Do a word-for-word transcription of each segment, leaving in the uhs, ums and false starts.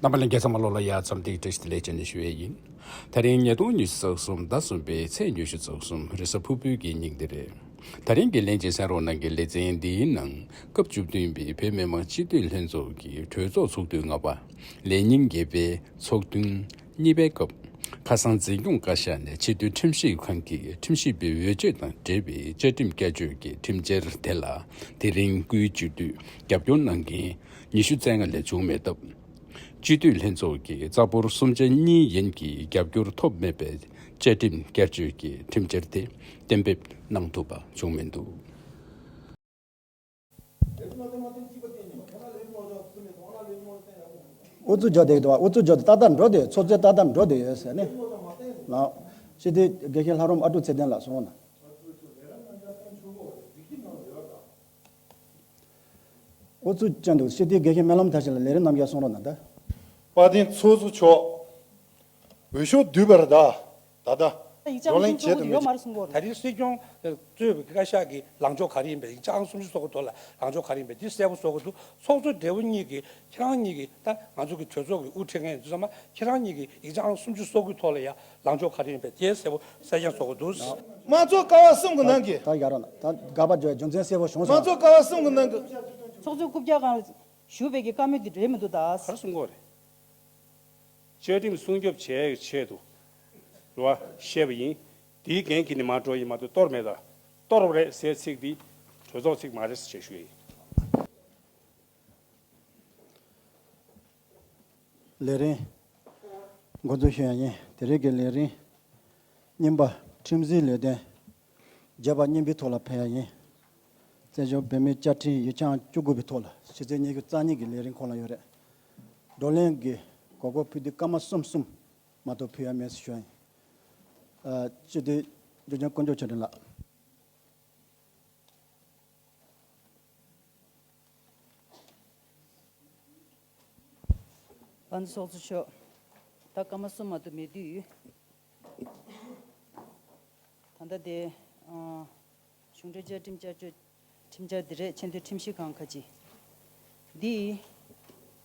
རྣམ་པ་ལྷན་རྒྱས་ཚང་མ་ལོ་ལ་ཡ་འཚམས་འདིའི་བཀྲ་ཤིས་བདེ་ལེགས་བྱས་ནས་ཞུ་ཡས་ཡིན། ད་རིང་ཉིས་སྟོང་ཉི་ཤུ་རྩ་གསུམ་ཟླ་གསུམ་པའི་ཚེས་ཉི་ཤུ་རྩ་གསུམ་རེས་གཟའ་ཕུར་བུའི་གི་ཉིན་དེ་རེད། ད་རིང་གི་ལན་གཅིག་གསན་རོགས་གནང་གི་ལེ་ཚན་འདིའི་ནང་སྐབས་བཅུ་བདུན་པའི་བོད་མི་མང་སྤྱི་འཐུས་ལྷན་ཚོགས་ཀྱི་གྲོས་ཚོགས་ཚོགས་དུས་ལྔ་པ་ལས་ཉིན་བརྒྱད་པའི་ཚོགས་ཐུན་གཉིས་པའི་སྐབས་ཁ་སང་འཛིན་སྐྱོང་བཀའ་ཤག་ནས་ཆེས་མཐོའི་ཁྲིམས་ཞིབ་ཁང་གི་ཁྲིམས་ཞིབ་པའི་འོས་ཆོས་དང་འབྲེལ་བའི་བཅའ་ཁྲིམས་བསྐྱར་བཅོས་ཀྱི་ཁྲིམས་འཆར་དེ་ལ་དེ་རིང་སྐུའི་སྤྱི་འཐུས་རྒྱབ་སྐྱོར་གནང་མཁན་ཉི་ཤུ་རྩ་ལྔ་ལས་བྱུང་མེད་སྟབས། སྤྱི་འཐུས་ལྷན་ཚོགས་ཀྱི་རྩ་འབོར་གསུམ་ཆ་གཉིས་ཡན་གྱི་རྒྱབ་སྐྱོར་ཐོབ་མེད་པས་བཅའ་ཁྲིམས་བསྐྱར་བཅོས་ཀྱི་ཁྲིམས་འཆར་དེ་གཏན་འབེབས་གནང་ཐུབ་པ་བྱུང་མི་འདུག། ཨུ་ཚུགས་རྒྱག་བསྡད་འདུག་ཨུ་ཚུགས་རྒྱག་ཏག་ཏག་འགྲོ་བསྡད་ཡོད། ཚོགས་གཙོས་ཏག་ཏག་འགྲོ་བསྡད་ཡོད་ཟེར་ནས། ལགས། སྤྱི་འཐུས་དགེ་བཤེས་ལྷ་རམས་ཨ་ཀྲུག་ཚེ་བརྟན་ལགས་གསུང་རོགས་གནང་། ཨུ་ཚུགས་ཅན་འདུག་སྤྱི་འཐུས་དགེ་བཤེས་སྨོན་ལམ་མཐར་ཕྱིན་ལགས་ལས་རིམ་རྣམས་ཀྱང་གསུང་རོགས་གནང་། ད་དཔལ་ལྡན་ཚོགས་གཙོ་མཆོག་འོས་ཤོག་བསྡུས་པར་གདའ། ད་ལྟ་ཡིག་ཆ་བརྗོད་ལན་ཨང་གསུམ་བྱེད་ཚོགས་དུ་ཡོད་མ་རེད་གསུང་གི་ཡོད་རེད། ད་རེས་སྲིད་སྐྱོང་གཙོས་པའི་བཀའ་ཤག་གི་ལངས་ཕྱོགས་ག་རེ་ཡིན་པས། ཡིག་ཆ་ཨང་སུམ་ཅུ་སོ་དགུ་ཐོག་ལ་ལངས་ཕྱོགས་ག་རེ་ཡིན་པས་འདི་གསལ་པོ་བཟོ་དགོས་འདུག་ཚོགས་གཙོ་སྦྲེལ་པོ་གཉིས་ཀྱིས་ཁྱེད་རང་གཉིས་ཀྱིས་ད་ང་ཚོ་གི་གྲོས་ཚོགས་ཀྱི་དབུ་ཁྲིད་མཁན་ཚོ་ཚང་མ་ཁྱེད་རང་གཉིས་ཀྱིས་ཡིག་ཆ་ཨང་སུམ་ཅུ་སོ་དགུའི་ཐོག་ལ་ཡ་ལངས་ཕྱོགས་ག་རེ་ཡིན་པས་དེ་གསལ་པོ་གསལ་རྐྱང་བཟོ་དགོས་འདུག་དམངས་གཙོ་ཀ་བ་གསུམ་གྱི་ནང་གི། ད་ཡར་རོ་ན་ད་དགག་པ་བརྗོད་རྒྱུ་མཚན་གསལ་པོ་བྱུང་སོང་། དམངས་གཙོ་ཀ་བ་གསུམ་གྱི་ནང་གི། ཚོགས་གཙོ་རྐུབ་བཀྱག་སྒང་ལ་བཞུགས་པའི་གི་བཀའ་མོལ་འདི་འགྲིག་མི་འདུག་ད། ག་རེ་གསུང་གི་ཡོད་རེད། བཅའ་ཁྲིམས་སྲུང་སྐྱོབ་བྱེད་ཡག་གི་ཆེད་དུ་རེད་བ་བཤད་པ་ཡིན། དེའི་འགན་འཁྱེར་ནས་མར་འགྲོ་ཡིན་མ་གཏོགས་གཏོར་མེད་ད། གཏོར་བ་རེད་ཟེར་ཚིག་འདི་གྲོས་ཚོགས་ཚིག་མ་རེད་ཟེར་ཞུ་ཡ་ཡིན། ལས་རིམ་འགོ་འཛུགས་ཞུ་ཡ་ཡིན། དེ་རིང་གི་ལས་རིམ་གཉིས་པ་ཁྲིམས་འཛིན་ལས་དོན་བརྗོད་པ་གཉིས་པའི་ཐོག་ལ་ཕེབས་ཡ་ཡིན། བཙན་བྱོལ་བོད་མིའི་བཅའ་ཁྲིམས་ཡིག་ཆ་ཨང་བཅུ་དགུ་པའི་ཐོག་ལ་ཕྱི་ཚེས་ཉི་ཤུ་རྩ་གཉིས་ཀྱི་ལས་རིམ་ཁོངས་ལ་ཡོད་རེད། བགྲོ་གླེང་གི་དགོས་མཁོ་ཕུད་དུས་སྐར་མ་གསུམ་གསུམ་མ་གཏོགས་ཕུད་ཡ་མེད་ཟེར་ཞུ་ཡ་ཡིན། ཨ། སྤྱི་འཐུས་འཇུ་ཆེན་དཀོན་མཆོག་ཆོས་སྒྲོན་ལགས། དཔལ་ལྡན་ཚོགས་གཙོ་མཆོག་ད་སྐར་མ་གསུམ་མ་གཏོགས་མེད་དུས། ད་ལྟ་དེ། ཨ། གཞུང་འབྲེལ་བཅའ་ཁྲིམས་བསྐྱར་བཅོས་ཁྲིམས་འཆར་འདི་རེད། ཆེས་མཐོའི་ཁྲིམས་ཞིབ་ཁང་ཁ་ཅིག་འདི།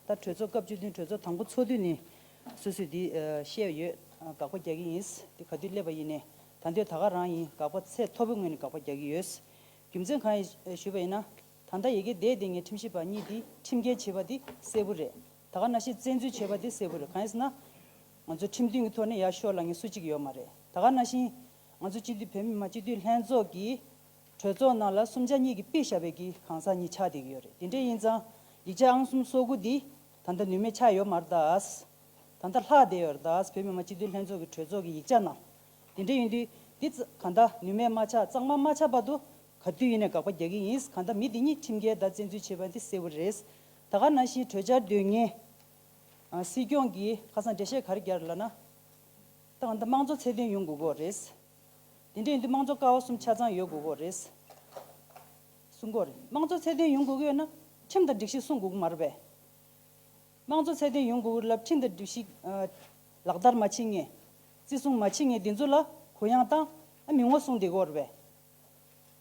ད་གྲོས་ཚོགས་སྐབས་བཅུ་བདུན་གྲོས་ཚོགས་དང་པོ་ཚོགས་དུས་ནས་སོ་སོས་འདི་བཤད་ཡོད། དགག་པ་རྒྱག་གི་ཡིན། འདི་ག་དུས་སླེབས་པ་ཡིན་ནའི་ད་དུང་ད་ག་རང་ཡིན། དགག་པ་ཚད་མཐོ་པོའི་ངོས་ནས་དགག་པ་རྒྱག་གི་ཡོད། རྒྱུ་མཚན་གང་ཡིན་ཞུས་པ་ཡིན་ན། ད་ལྟ་ཡ་གི་འདས་དེ་ངས་ཁྲིམས་ཞིབ་པ་གཉིས་འདི་ཁྲིམས་འགལ་བྱས་པ་འདི་གསལ་པོ་རེད། ད་ག་ནང་བཞིན་བཙན་འཛུལ་བྱས་པ་འདི་གསལ་པོ་རེད། གང་ཡིན་ཟེར་ན། ང་ཚོ་ཁྲིམས་མཐུན་གྱི་ཐོག་ནས་ཡར་ཤོག་ལབ་མཁན་སུ་གཅིག་ཡོད་མ་རེད། ད་ག་ནང་བཞིན་ང་ཚོ་སྤྱི་འཐུས་བོད་མི་མང་སྤྱི་འཐུས་ལྷན་ཚོགས་ཀྱི་གྲོས་ཚོགས་ནང་ལ་གསུམ་ཆ་གཉིས་ཀྱིས་ཕུད་བཞག་པའི་གི་གང་ཟག་གཉིས་ཆགས་བསྡད་ཀྱི་ཡོད་རེད། དེ་འདྲ་ཡིན་ཙང་ཡིག་ཆ་ཨང་གསུམ་སོ་དགུ་འདི་ད་ལྟ་ནུས་མེད་ཆགས་ཡོད་མ་རེད་ད། ད་ལྟ་ལྷག་བསྡད་ཡོད་རེད་ད། བོད་མི་མང་སྤྱི་འཐུས་ལྷན་ཚོགས་ཀྱི་གྲོས་ཚོགས་ཀྱི་ཡིག་ཆ་ནང་། དེ་འདྲ་ཡིན་དུས་འདི་ཙ་གང་ལྟར་ནུས་མེད་མ་ཆགས་གཙང་མ་མ་ཆགས་བར་དུ་ག་དུས་ཡིན་ནའི་དགག་པ་རྒྱག་གི་ཡིན། གང་ལྟར་མི་འདི་གཉིས་ཁྲིམས་འགལ་དང་བཙན་འཛུལ་བྱས་པ་འདི་གསལ་པོ་རེད། ད་ག་ནང་བཞིན་གྲོས་འཆར་དོན་ལྔ། ཨ། སྲིད་སྐྱོང་གིས་ཁ་སང་འགྲེལ་བཤད་ག་རེ་བརྒྱབ་ལབ་ན། ད་གང་ལྟར་དམངས་གཙོ་ཚད་ལྡན་ཡོང་དགོས་ཀྱི་རེད། དེ་འདྲ་ཡིན་དུས་དམངས་གཙོ་ཀ་བ་གསུམ་ཆ་ཚང་ཡོད་དགོས་ཀྱི་རེད། གསུང་གི་ཡོད་རེད། དམངས་གཙོ་ཚད་ལྡན་ཡོང་དགོས་ཀྱི་ཡོད་ན་ཁྲིམས་དང་སྒྲིག་གཞི་སྲུང་དགོས་ཀྱི་མ་རེད་པས། དམངས་གཙོ་ཚད་ལྡན་ཡོང་དགོས་ཀྱི་ལབ་ཁྲིམས་དང་སྒྲིག་གཞི། ཨ། ལག་བསྟར་མ་བྱེད་མཁན། བརྩི་སྲུང་མ་བྱེད་མཁན་དེ་ཚོ་ལ་གུ་ཡངས་བཏང་། ཨ། མི་ངོ་སྲུང་བསྡད་ཀྱི་ཡོད་རེད་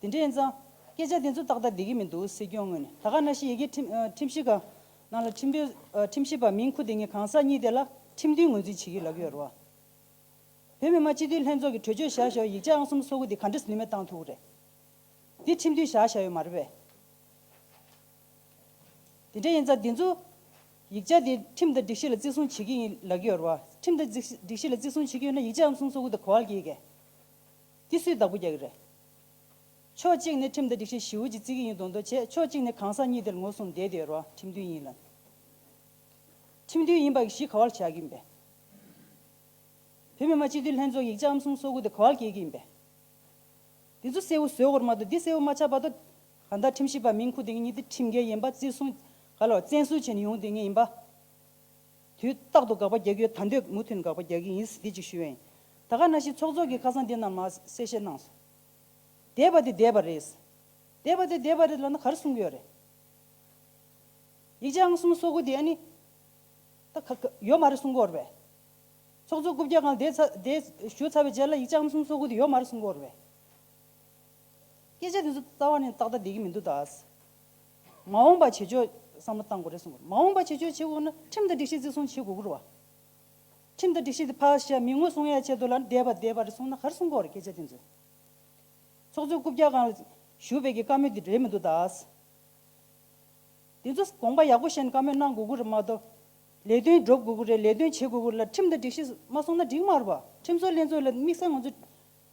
པས། དེ་འདྲ་ཡིན་ཙང་། སྐད་ཆ་དེ་ཚོ་ཏག་ཏག་བསྡད་ཀྱི་མི་འདུག་སྲིད་སྐྱོང་ངོས་ནས། ད་ག་ནང་བཞིན་ཡ་གི་ཁྲིམས། ཨ། ཁྲིམས་ཞིབ་ཁང་ནང་ལ་ཁྲིམས་དཔོན། ཨ། ཁྲིམས་ཞིབ་པ་མིང་ཁུར་བསྡད་མཁན་གང་ཟག་གཉིས་དེ་ལ་ཁྲིམས་མཐུན་ངོས་འཛིན་བྱེད་ཀྱི་ལབ་ཀྱི་ཡོད་རེད་བ། བོད་མི་མང་སྤྱི་འཐུས་ལྷན་ཚོགས་ཀྱིས་གྲོས་ཆོད་བཞག་བཞག་ཡིག་ཆ་ཨང་གསུམ་སོ་དགུ་དེ་ག་འདྲས་ནུས་མེད་བཏང་ཐུབ་ཀྱི་རེད། འདི་ཁྲིམས་མཐུན་བཞག་བཞག་ཡོད་མ་རེད་པས། དེ་འདྲ་ཡིན་ཙང་འདི་ཚོ། ཡིག་ཆ་དེ་ཁྲིམས་དང་སྒྲིག་གཞི་ལ་བརྩི་སྲུང་བྱེད་ཀྱི་ཡིན་ལབ་ཀྱི་ཡོད་རེད་བ། ཁྲིམས་དང་སྒྲིག་སྒྲིག་གཞི་ལ་བརྩི་སྲུང་བྱེད་ཀྱི་ཡོད་ན་ཡིག་ཆ་ཨང་གསུམ་སོ་དགུ་དེ་ག་པར་འཁྱེར་གྱི། འདི་སུས་བདག་པོ་རྒྱག་གི་རེད། ཕྱོགས་གཅིག་ནས་ཁྲིམས་དང་སྒྲིག་གཞི་ཞེ་པོ་ཅིག་བརྩི་གི་ཡིན་མདོག་མདོག་བྱས། ཕྱོགས་གཅིག་ནས་གང་ཟག་གཉིས་དེར་ངོ་སྲུང་བསྡད་བསྡད་ཡོད་རེད་བ། ཁྲིམས་མཐུན་ཡིན་ལབ། ཁྲིམས་མཐུན་ཡིན་པ་གཞི་ག་པར་བཞག་གི་ཡིན་པས། བོད་མི་མང་སྤྱི་འཐུས་ལྷན་ཚོགས་ཡིག་ཆ་ཨང་གསུམ་སོ་དགུ་དེ་ག་པར་འཁྱེར་གྱི་ཡིན་པས། འདི་ཚོ་གསལ་པོ་བཟོ་དགོས་རེད་མ་གཏོགས། འདི་གསལ་པོ་མ་ཆགས་བར་དུ། གང་ལྟར་ཁྲིམས་ཞིབ་པ་མིང་ཁུར་བསྡད་མཁན་གཉིས་དེ་ཁྲིམས་འགལ་ཡིན་པ། བརྩི་སྲུང་། ག་ལ་བ། བཙན་བཟུང་བྱས་ནས་ཡོང་བསྡད་མཁན་ཡིན་པ། དུས་རྟག་ཏུ་དགག་པ་རྒྱག་གི་ཡོད། ད་དུང་མུ་མཐུད་ནས་དགག་པ་རྒྱག་གི་ཡིན། འདི་གཅིག་ཞུ་ཡ་ཡིན། ད་ག་ནང་བཞིན་ཚོགས་གཙོ་གིས་ཁ་སང་འདི་ནང་མར་གསལ་བཤད་གནང་སོང་། འདས་པ་དེ་འདས་པ་རེད། འདས་པ་དེ་འདས་པ་རེད་ལབ་ན་ག་རེ་གསུང་གི་ཡོད་རེད། ཡིག་ཆ་ཨང་གསུམ་སོ་དགུ་དེ་ཨ་ནི། ད་ག་ག་ཡོད་མ་རེད་གསུང་གི་ཡོད་རེད་པས། ཚོགས་གཙོ་རྐུབ་བཀྱག་སྒང་ལ་བསྡད་ཚར། བསྡད་བཞུགས་ཚར་བའི་རྗེས་ལ་ཡིག་ཆ་ཨང་གསུམ་སོ་དགུ་དེ་ཡོད་མ་རེད་གསུང་གི་ཡོད་རེད་པས། སྐད་ཆ་དེ་ཚོ་རྩ་བ་ནས་ཏག་ཏག་བསྡད་ཀྱི་མི་འདུག་ད། མ་འོངས་པ་བྱེད་ཕྱོགས་ བསམ་བློ་བཏང་དགོས་རེད་གསུང་གི་རེད། མ་འོངས་པ་བྱེད་སྤྱོད་བྱེད་དགོས་ན་ཁྲིམས་དང་སྒྲིག་གཞི་བརྩི་སྲུང་བྱེད་དགོས་ཀྱི་རེད་བ། ཁྲིམས་དང་སྒྲིག་གཞི་དེ་ཕར་བཞག་མི་ངོ་སྲུང་ཡ་ཆེད་དུ་ལ་འདས་པ་འདས་པ་རེད་གསུང་ན་ག་རེ་གསུང་གི་ཡོད་རེད། སྐད་ཆ་དེ་ཚོ། ཚོགས་གཙོའི་རྐུབ་བཀྱག་སྒང་ལ་བཞུགས་པའི་གི་བཀའ་མོལ་དེ་རེད་མི་འདུག་ད། དེ་ཚོ་དགོངས་པ་ཡག་པོ་བཞེས་ནས་བཀའ་མོལ་གནང་དགོས་ཀྱི་རེད་མ་གཏོགས། ལས་དོན་སྒྲུབ་དགོས་ཀྱི་རེད། ལས་དོན་བྱེད་དགོས་ཀྱི་རེད་ལ་ཁྲིམས་དང་སྒྲིག་གཞི་མ་སྲུང་ན་འགྲིག་མ་རེད་པ། ཁྲིམས་བཟོ་ལྷན་ཚོགས་ལ་དམིགས་བསལ་ང་ཚོ་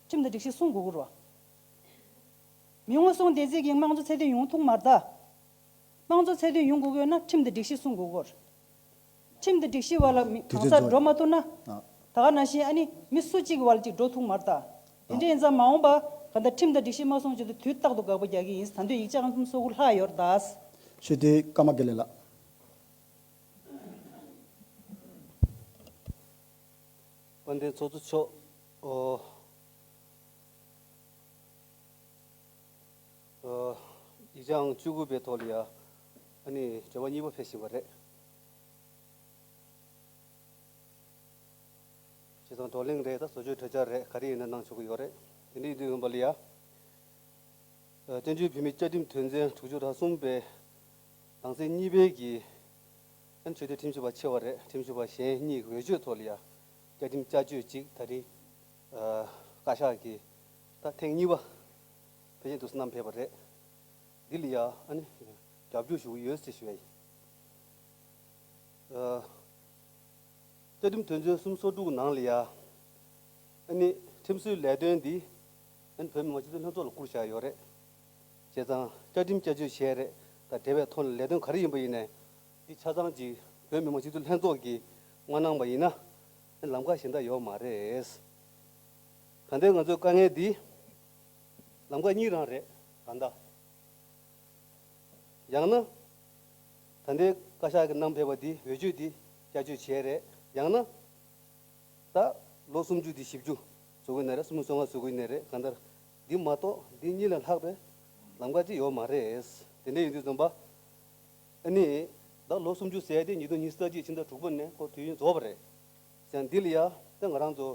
ཁྲིམས་དང་སྒྲིག་གཞི་སྲུང་དགོས་ཀྱི་རེད་པ། མི་ངོ་སྲུང་བདེ་ཚིག་གིས་དམངས་གཙོ་ཚད་ལྡན་ཡོང་ཐུབ་མ་རེད་ད། དམངས་གཙོ་ཚད་ལྡན་ཡོང་དགོས་ཀྱི་ཡོད་ན་ཁྲིམས་དང་སྒྲིག་གཞི་སྲུང་དགོས་ཀྱི་རེད། ཁྲིམས་དང་སྒྲིག་གཞི་བར་ལ་མི་དུས་གང་ཚོད་ཚར་འགྲོ་འགྲོ་མ་ཐུབ་ན། ཨ། ད་ག་ནང་བཞིན་ཨ་ནི་མི་སུ་གཅིག་གི་བར་ལ་གཅིག་འགྲོ་ཐུབ་མ་རེད་ད། དེ་འདྲ་ཡིན་ཙང་མ་འོངས་པ་གང་ལྟར་ཁྲིམས་དང་སྒྲིག་གཞི་མ་སྲུང་ཆེད་དུ་དུས་རྟག་ཏུ་དགག་པ་རྒྱག་གི་ཡིན། ད་དུང་ཡིག་ཆ་ཨང་ཐུང་སོ་དགུ་ལྷག་ཡོད་རེད་ད། ཞུ་དེ་ཀརྨ་དགེ་ལེགས་ལགས། དཔལ་ལྡན་ཚོགས་གཙོ་མཆོག་ཨོ། ཨོ། ཡིག་ཆ་ཨང་བཅུ་དགུ་པའི་ཐོག་ལ་ཡ། ཨ་ནི་དྲི་བ་གཉིས་པ་ཕེབས་བཞིན་པ་རེད། བྱས་ཙང་བགྲོ་གླེང་རེད་ད། བཟོ་བཅོས་གྲོས་འཆར་རེད། ག་རེ་ཡིན་ན་གནང་ཆོག་གི་ཡོད་རེད། དེ་འདྲ་ཡིན་དུས་ཡིན་པ་ལ་ཡ། ཨ། བཙན་བྱོལ་བོད་མིའི་བཅའ་ཁྲིམས་དོན་ཚན་དྲུག་ཅུ་རེ་གསུམ་པའི་ནང་གསེས་གཉིས་པའི་གི། ཨན་ཆོས་དད་ཁྲིམས་ཞིབ་པ་ཆེ་བ་རེད། ཁྲིམས་ཞིབ་པ་གཞན་གཉིས་ཀྱི་འོས་ཆོས་ཐོག་ལ་ཡ་བཅའ་ཁྲིམས་བསྐྱར་བཅོས་ཅིག་ད་རེས། ཨ། བཀའ་ཤག་གིས་ད་ཐེངས་གཉིས་པ་ཕལ་ཆེར་འདུག་སེ་བསྣམས་ཕེབས་པ་རེད། འདི་ལ་ཡ་ཨ་ནི་རྒྱབ་སྐྱོར་ཞུ་གི་ཡོད་ཅེས་ཞུ་ཡ་ཡིན། ཨ། བཅའ་ཁྲིམས་དོན་ཚན་སུམ་ཅུ་སོ་དྲུག་ནང་ལ་ཡ། ཨ་ནི་ཁྲིམས་བཟོའི་ལས་དོན་འདི་ཨ་ནི་བོད་མི་མང་སྤྱི་འཐུས་ལྷན་ཚོགས་ལ་བསྐུར་བཞག་ཡོད་རེད། བྱས་ཙང་བཅའ་ཁྲིམས་བསྐྱར་བཅོས་བྱས་རེད་ད། འབྲེལ་བའི་ཐོག་ནས་ལས་དོན་ག་རེ་ཡིན་པ་ཡིན་ནའི་འདི་ཆ་ཚང་ཅིག་བོད་མི་མང་སྤྱི་འཐུས་ལྷན་ཚོགས་ཀྱིས་མ་གནང་པ་ཡིན་ན་ཨ་ནི་ལམ་ཁ་གཞན་དག་ཡོད་མ་རེད། གང་ལྟར་ང་ཚོའི་དཀའ་ངལ་འདི་ལམ་ཁ་གཉིས་རང་རེད་གང་ལྟར། ཡང་ན། ད་ལྟའི་བཀའ་ཤག་གིས་བསྣམས་ཕེབས་པ་འདི་འོས་ཆོས་འདི་བསྐྱར་བཅོས་བྱས་རེད། ཡང་ན། ད་ལོ་སུམ་ཅུ་འདི་བཞི་བཅུ་བཟོ་དགོས་ནི་རེད། སུམ་ཅུ་སོ་ལྔ་བཟོ་དགོས་ནི་རེད། གང་ལྟར་འདི་མ་གཏོགས་འདི་གཉིས་ལས་ལྷག་པའི་ལམ་ཁ་ཅིག་ཡོད་མ་རེད། དེ་འདྲ་ཡིན་དུས་ཙམ་པ། ཨ་ནི། ད་ལོ་སུམ་ཅུ་ཟེར་ཡ་དེ་ཉིས་སྟོང་ཉི་ཤུ་རྩ་གཅིག་ཕྱི་ཟླ་དྲུག་པ་ནས་ཁོ་དུས་ཡུན་རྫོགས་པ་རེད། ཡང་འདི་ལ་ཡ་ད་ང་རང་ཚོ་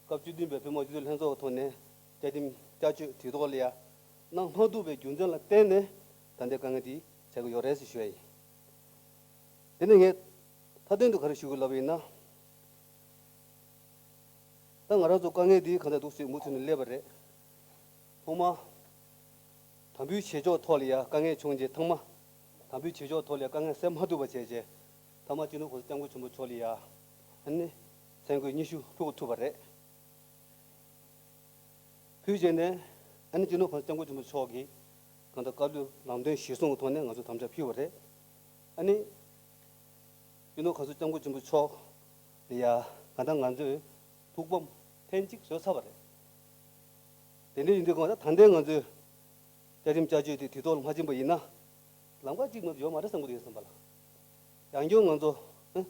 སྐབས་བཅུ་བདུན་པའི་བོད་མི་མང་སྤྱི་འཐུས་ལྷན་ཚོགས་ཀྱི་ཐོག་ནས་བཅའ་ཁྲིམས་བསྐྱར་བཅོས་དུས་ཐོག་ལ་ཡ་གནང་མ་ཐུབ་པའི་རྒྱུ་མཚན་ལ་བརྟེན་ནས་ད་ལྟའི་དཀའ་ངལ་འདི་ཆགས་ཀྱི་ཡོད་རེད་ཟེར་ཞུ་ཡ་ཡིན། དེ་ནས་ངས་མཐའ་དོན་དུ་ག་རེ་ཞུ་དགོས་ལབ་པ་ཡིན་ན། ད་ང་རང་ཚོ་དཀའ་ངལ་འདི་གང་ལྟར་འདུག་སེ་མུ་མཐུད་ནས་སླེབས་པ་རེད། ཐོག་མ། དམ་འབུལ་བྱེད་ཕྱོགས་ཐོག་ལ་ཡ་དཀའ་ངལ་བྱུང་རྗེས་ཐང་མ། དམ་འབུལ་བྱེད་ཕྱོགས་ཐོག་ལ་ཡ་དཀའ་ངལ་སེལ་མ་ཐུབ་པ་བྱས་རྗེས། ཐ་མ་སྤྱི་ནོར་གོང་ས་སྐྱབས་མགོན་ཆེན་པོ་མཆོག་ལ་ཡ། ཨ་ནི། མཚན་བཀོད་སྙན་ཞུ་ཕུལ་ཐུབ་པ་རེད། ཕུལ་རྗེས་ནས། ཨ་ནི་སྤྱི་ནོར་གོང་ས་སྐྱབས་མགོན་ཆེན་པོ་མཆོག་གིས། གང་ལྟར་བཀའ་སློབ་ལམ་སྟོན་གཞིར་བཟུང་གི་ཐོག་ནས་ང་ཚོ་དམ་བཅའ་ཕུལ་བ་རེད། ཨ་ནི། སྤྱི་ནོར་གོང་ས་སྐྱབས་མགོན་ཆེན་པོ་མཆོག་ལ་ཡ། གང་ལྟར་ང་ཚོས་ཐུགས་ཕམ་ཐེངས་གཅིག་བཟོས་ཚར་བ་རེད། དེ་འདྲ་ཡིན་དུས་གང་ལྟར་ད་ལྟའི་ང་ཚོས་བཅའ་ཁྲིམས་བསྐྱར་བཅོས་དེ་དུས་ཐོག་ལ་མ་ཕྱིན་པ་ཡིན་ན། ལམ་ཁ་གཅིག་མ་གཏོགས་ཡོད་མ་རེད་བསམ་གྱི་འདུག་བསམ་པ་ལ། ཡང་བསྐྱར་ང་ཚོ་ཨ།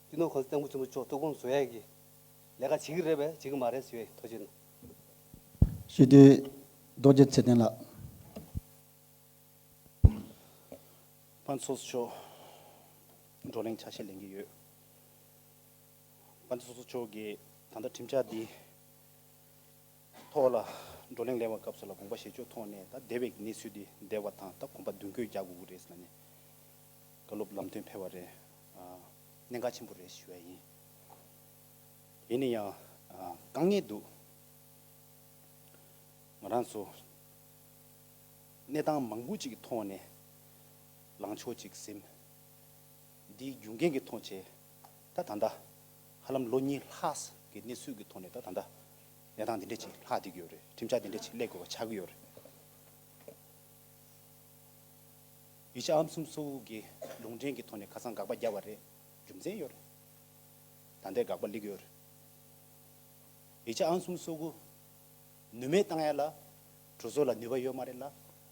སྤྱི་ནོར་གོང་ས་སྐྱབས་མགོན་ཆེན་པོ་མཆོག་ཐུགས་དགོངས་བཟོ་ཡས་ཀྱི་ལས་ཀ་བྱེད་ཀྱི་རེད་པས་བྱེད་ཀྱི་མ་རེད་ཟེར་བའི་ཐུགས་རྗེ་གནང་། ཞུ་དེ་རྡོ་རྗེ་ཚེ་བརྟན་ལགས། དཔལ་ཚོགས་གཙོ་མཆོག་བགྲོ་གླེང་ཆ་ཤས་ལེན་གྱི་ཡོད། དཔལ་ཚོགས་གཙོ་མཆོག་གིས་ད་ལྟ་ཁྲིམས་འཆར་འདི་ཐོག་ལ་བགྲོ་གླེང་སླེབས་པའི་སྐབས་སུ་ལ་དགོངས་པ་བཞེས་ཕྱོགས་ཐོག་ནས་ད་འདས་པའི་གནས་ཚུལ་འདི་འདས་པ་དང་ད་དགོངས་པ་མདུན་སྐྱོད་རྒྱག་དགོས་ཀྱི་རེད་ཟེར་ནས་བཀའ་སློབ་ལམ་སྟོན་ཕེབས་པ་རེད། ཨ། གནད་འགག་ཆེན་པོ་རེད་ཞུ་ཡ་ཡིན། ཡིན་ན་ཡང་། ཨ། དཀའ་ངལ་འདུག་ང་རང་ཚོ་གནས་སྟངས་མང་པོ་ཅིག་གི་ཐོག་ནས་ལངས་ཕྱོགས་ཅིག་ཟིན། འདིའི་རྒྱུ་རྐྱེན་གྱི་ཐོག་བྱས། ད་ད་ལྟ་ཧ་ལམ་ལོ་གཉིས་ལྷག་གི་གནས་ཚུལ་གྱི་ཐོག་ནས་ད་ད་ལྟ་གནས་སྟངས་འདི་འདྲ་ཅིག་ལྷག་བསྡད་ཀྱི་ཡོད་རེད། ཁྲིམས་འཆར་འདི་འདྲ་ཅིག་སླེབས་དགོས་པ་ཆགས་ཀྱི་ཡོད་རེད། ཡིག་ཆ་ཨང་སུམ་ཅུ་སོ་དགུ་གི་ལུང་འདྲེན་གྱི་ཐོག་ནས་ཁ་སང་དགག་པ་བརྒྱབ་པ་རེད། རྒྱུ་མཚན་ཡོད་རེད། ད་ལྟའི་དགག་པ་སླེབས་ཀྱི་ཡོད་རེད། ཡིག་ཆ་ཨང་སུམ་ཅུ་སོ་དགུ་ནུས་མེད་བཏང་ཡ་ལ་གྲོས་ཚོགས་ལ་ནུས་པ་ཡོད་མ་རེད་ལ།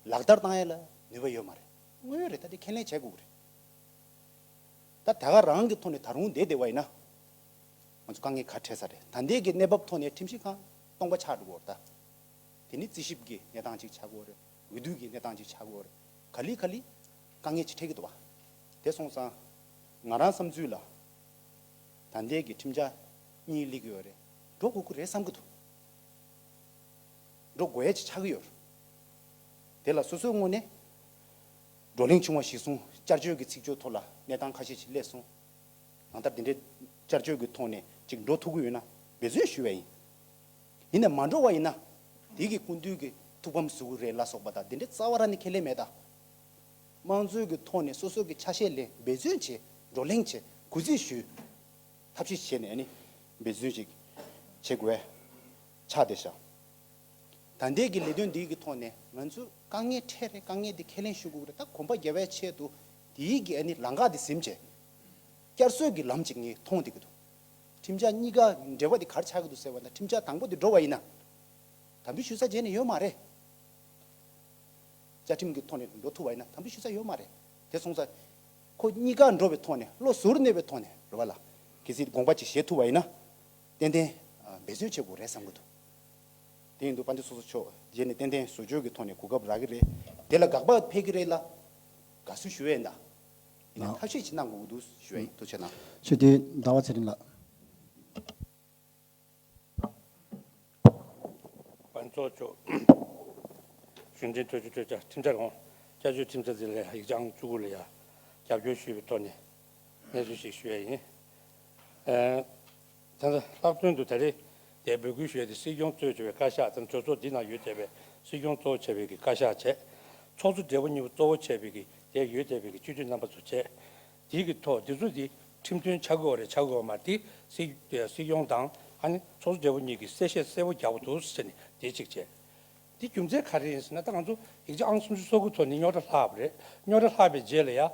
ལག་བསྟར་བཏང་ཡ་ལ་ནུས་པ་ཡོད་མ་རེད། དངོས་ཡོད་རེད། ད་དེ་ཁས་ལེན་བྱེད་དགོས་ཀྱི་རེད། ད་ད་ག་རང་གི་ཐོག་ནས་ད་རུང་བསྡད་བསྡད་པ་ཡིན་ན། ང་ཚོ་དཀའ་ངལ་ག་འཕྲད་ས་རེད། ད་ལྟའི་གི་གནས་བབ་ཐོག་ནས་ཁྲིམས་ཞིབ་ཁང་སྟོང་པ་ཆགས་འགྲོ་གི་ཡོད་རེད་ད། དེ་ནི་རྩིས་ཞིབ་ཀྱི་གནས་སྟངས་ཅིག་ཆགས་ཀྱི་ཡོད་རེད། འོས་བསྡུ་གི་གནས་སྟངས་ཅིག་ཆགས་ཀྱི་ཡོད་རེད། ག་ལེ་ག་ལེ་དཀའ་ངལ་ཅིག་འཕྲད་ཀྱི་འདུག་བ། དེ་སོང་ཙང་ང་རང་བསམ་ཚུལ་ལ། ད་ལྟའི་གི་ཁྲིམས་འཆར་གཉིས་སླེབས་ཀྱི་ཡོད་རེད། འགྲོ་དགོས་ཀྱི་རེད་བསམ་གྱི་འདུག་འགྲོ་དགོས་ཡ་ཅིག་ཆགས་ཀྱི་ཡོད་རེད། དེ་ལ་སོ་སོའི་ངོས་ནས་བགྲོ་གླེང་བྱུང་བ་གཞིར་བཟུང་ བསྐྱར་བཅོས་ཀྱི་ཚིག་བརྗོད་ཐོག་ལ་གནས་སྟངས་ཁ་ཤས་ཤིག་སླེབས་སོང་། གང་ལྟར་འདི་འདྲའི་བསྐྱར་བཅོས་ཀྱི་ཐོག་ནས་ཅིག་འགྲོ་ཐུབ་ཀྱི་ཡོད་ན་འབད་བརྩོན་ཞུ་བ་ཡིན། ཡིན་ནས་མ་འགྲོ་བ་ཡིན་ན། དེ་གི་སྐུ་མདུན་གྱི་ཐུགས་ཕམ་བཟོ་གི་རེད་ལ་སོགས་པ་དང་དེ་འདྲའི་རྩ་བ་རང་ནས་ཁས་ལེན་མེད་ད། དམངས་གཙོའི་གི་ཐོག་ནས་སོ་སོ་གི་ཆ་ཤས་ལེན་འབད་བརྩོན་བྱེད། བགྲོ་གླེང་བྱེད། གུས་བརྩི་ཞུ། ཐབས་ཤེས་བྱས་ནས་ཨ་ནི་འབད་བརྩོན་ཅིག་བྱེད་དགོས་ཆགས་བསྡད་ཤག་ད་ལྟའི་གི་ལས་དོན་འདིའི་གི་ཐོག་ནས་ང་ཚོས་དཀའ་ངལ་འཕྲད་རེད། དཀའ་ངལ་འདི་ཁས་ལེན་ཞུ་དགོས་རེད། ད་གོམ་པ་རྒྱབ་པའི་ཆེད་དུ་དེའི་གི་ཨ་ནི་ལམ་ཁ་འདི་ཟིན་བྱས། བསྐྱར་གསོའི་གི་ལམ་ཅིག་ངས་མཐོང་བསྡད་ཀྱི་འདུག་ཁྲིམས་འཆར་གཉིས་ཀ་འབྲེལ་བ་འདི་ག་རེ་ཆགས་ཀྱི་འདུག་ཟེར་བ་ན། ཁྲིམས་འཆར་དང་པོ་འདི་འགྲོ་བ་ཡིན་ན། དམ་འབུལ་ཞུ་ས་བྱས་ནས་ཡོད་མ་རེད། བཅའ་ཁྲིམས་ཀྱི་ཐོག་ནས་འགྲོ་ཐུབ་པ་ཡིན་ན་དམ་འབུལ་ཞུ་ས་ཡོད་མ་རེད། དེ་སོང་ཙང་། ཁོ་གཉིས་ཀ་འགྲོ་བའི་ཐོག་ནས་བློ་གཟུར་གནས་པའི་ཐོག་ནས་རེད་བ་ལ། གལ་སྲིད་དགོངས་པ་ཅིག་བཞེས་ཐུབ་པ་ཡིན་ན། ཏན་ཏན་ཨ་འབད་བརྩོན་བྱེད་དགོས་རེད་བསམ་གྱི་འདུག་དེ་ཡིན་དུས་དཔལ་ལྡན་ཚོགས་གཙོ་མཆོག་རྗེས་ནས་ཏན་ཏན་བཟོ་བཅོས་ཀྱི་ཐོག་ནས་གོ་སྐབས་རག་གི་རེད། དེ་ལ་དགག་པ་འཕེལ་གྱི་རེད་ལ། དགའ་བསུ་ཞུ་ཡས་འདའ། ཡིན་ན་ལགས། ཐབས་ཤེས་ཅིག་གནང་དགོས་ཀྱི་འདུག་ཞུ་ཡས་ཡིན། ཐུགས་རྗེ་གནང་། ཞུ་དེ་ཟླ་བ་ཚེ་རིང་ལགས། དཔལ་ཚོགས་མཆོག་གཞུང་འབྲེལ་གྲོས་ཆོད་གྲོས་འཆར་ཁྲིམས་འཆར་འོང་བསྐྱར་བཅོས་ཁྲིམས་འཆར་འདི་ལ་ཡིག་ཆ་ཨང་བཅུ་དགུ་ལ་ཡ་རྒྱབ་སྐྱོར་ཞུས་པའི་ཐོག་ནས་གནས་ཚུལ་ཞིག་ཞུ་ཡ་ཡིན། ཨ་ད་ལྟ་ལྷག་དོན་དུ་ད་རེས་དེ་འབོད་སྐུལ་ཞུ་ཡ་དེ་སྲིད་སྐྱོང་གཙོས་བྱས་པའི་བཀའ་ཤག་དང་གྲོས་ཚོགས་འདི་ནང་ཡོད་བསྡད་པའི་སྲིད་སྐྱོང་གཙོ་བོ་བྱས་པའི་གི་བཀའ་ཤག་བྱས། ཚོགས་གཙོ་སྦྲེལ་པོ་གཉིས་པོ་གཙོ་བོ་བྱས་པའི་གི་དེ་ཡོད་བསྡད་པའི་གི་སྤྱི་འཐུས་རྣམ་པ་ཚོ་བྱས། དེའི་གི་ཐོག་འདི་ཚོ་འདི་ཁྲིམས་མཐུན་ཆགས་ཀྱི་ཡོད་རེད་ཆགས་ཀྱི་ཡོད་མ་རེད། དེ་སྲིད་སྲིད་སྐྱོང་དང་ཨ་ནི་ཚོགས་གཙོ་སྦྲེལ་པོ་གཉིས་ཀྱིས་གསལ་བཤད་གསལ་པོ་རྒྱག་དགོས་འདུག་ཟེར་ནས་དེ་གཅིག་བྱས། དེ་རྒྱུ་མཚན་ག་རེ་ཡིན་ཟེར་ན། ད་ང་ཚོ་ཡིག་ཆ་ཨང་སུམ་ཅུ་སོ་དགུ་ཐོག་ནས་རྙོག་དྲ་ལྷག་པ་རེད། རྙོག་དྲ་ལྷག་པའི་རྗེས་ལ་ཡ།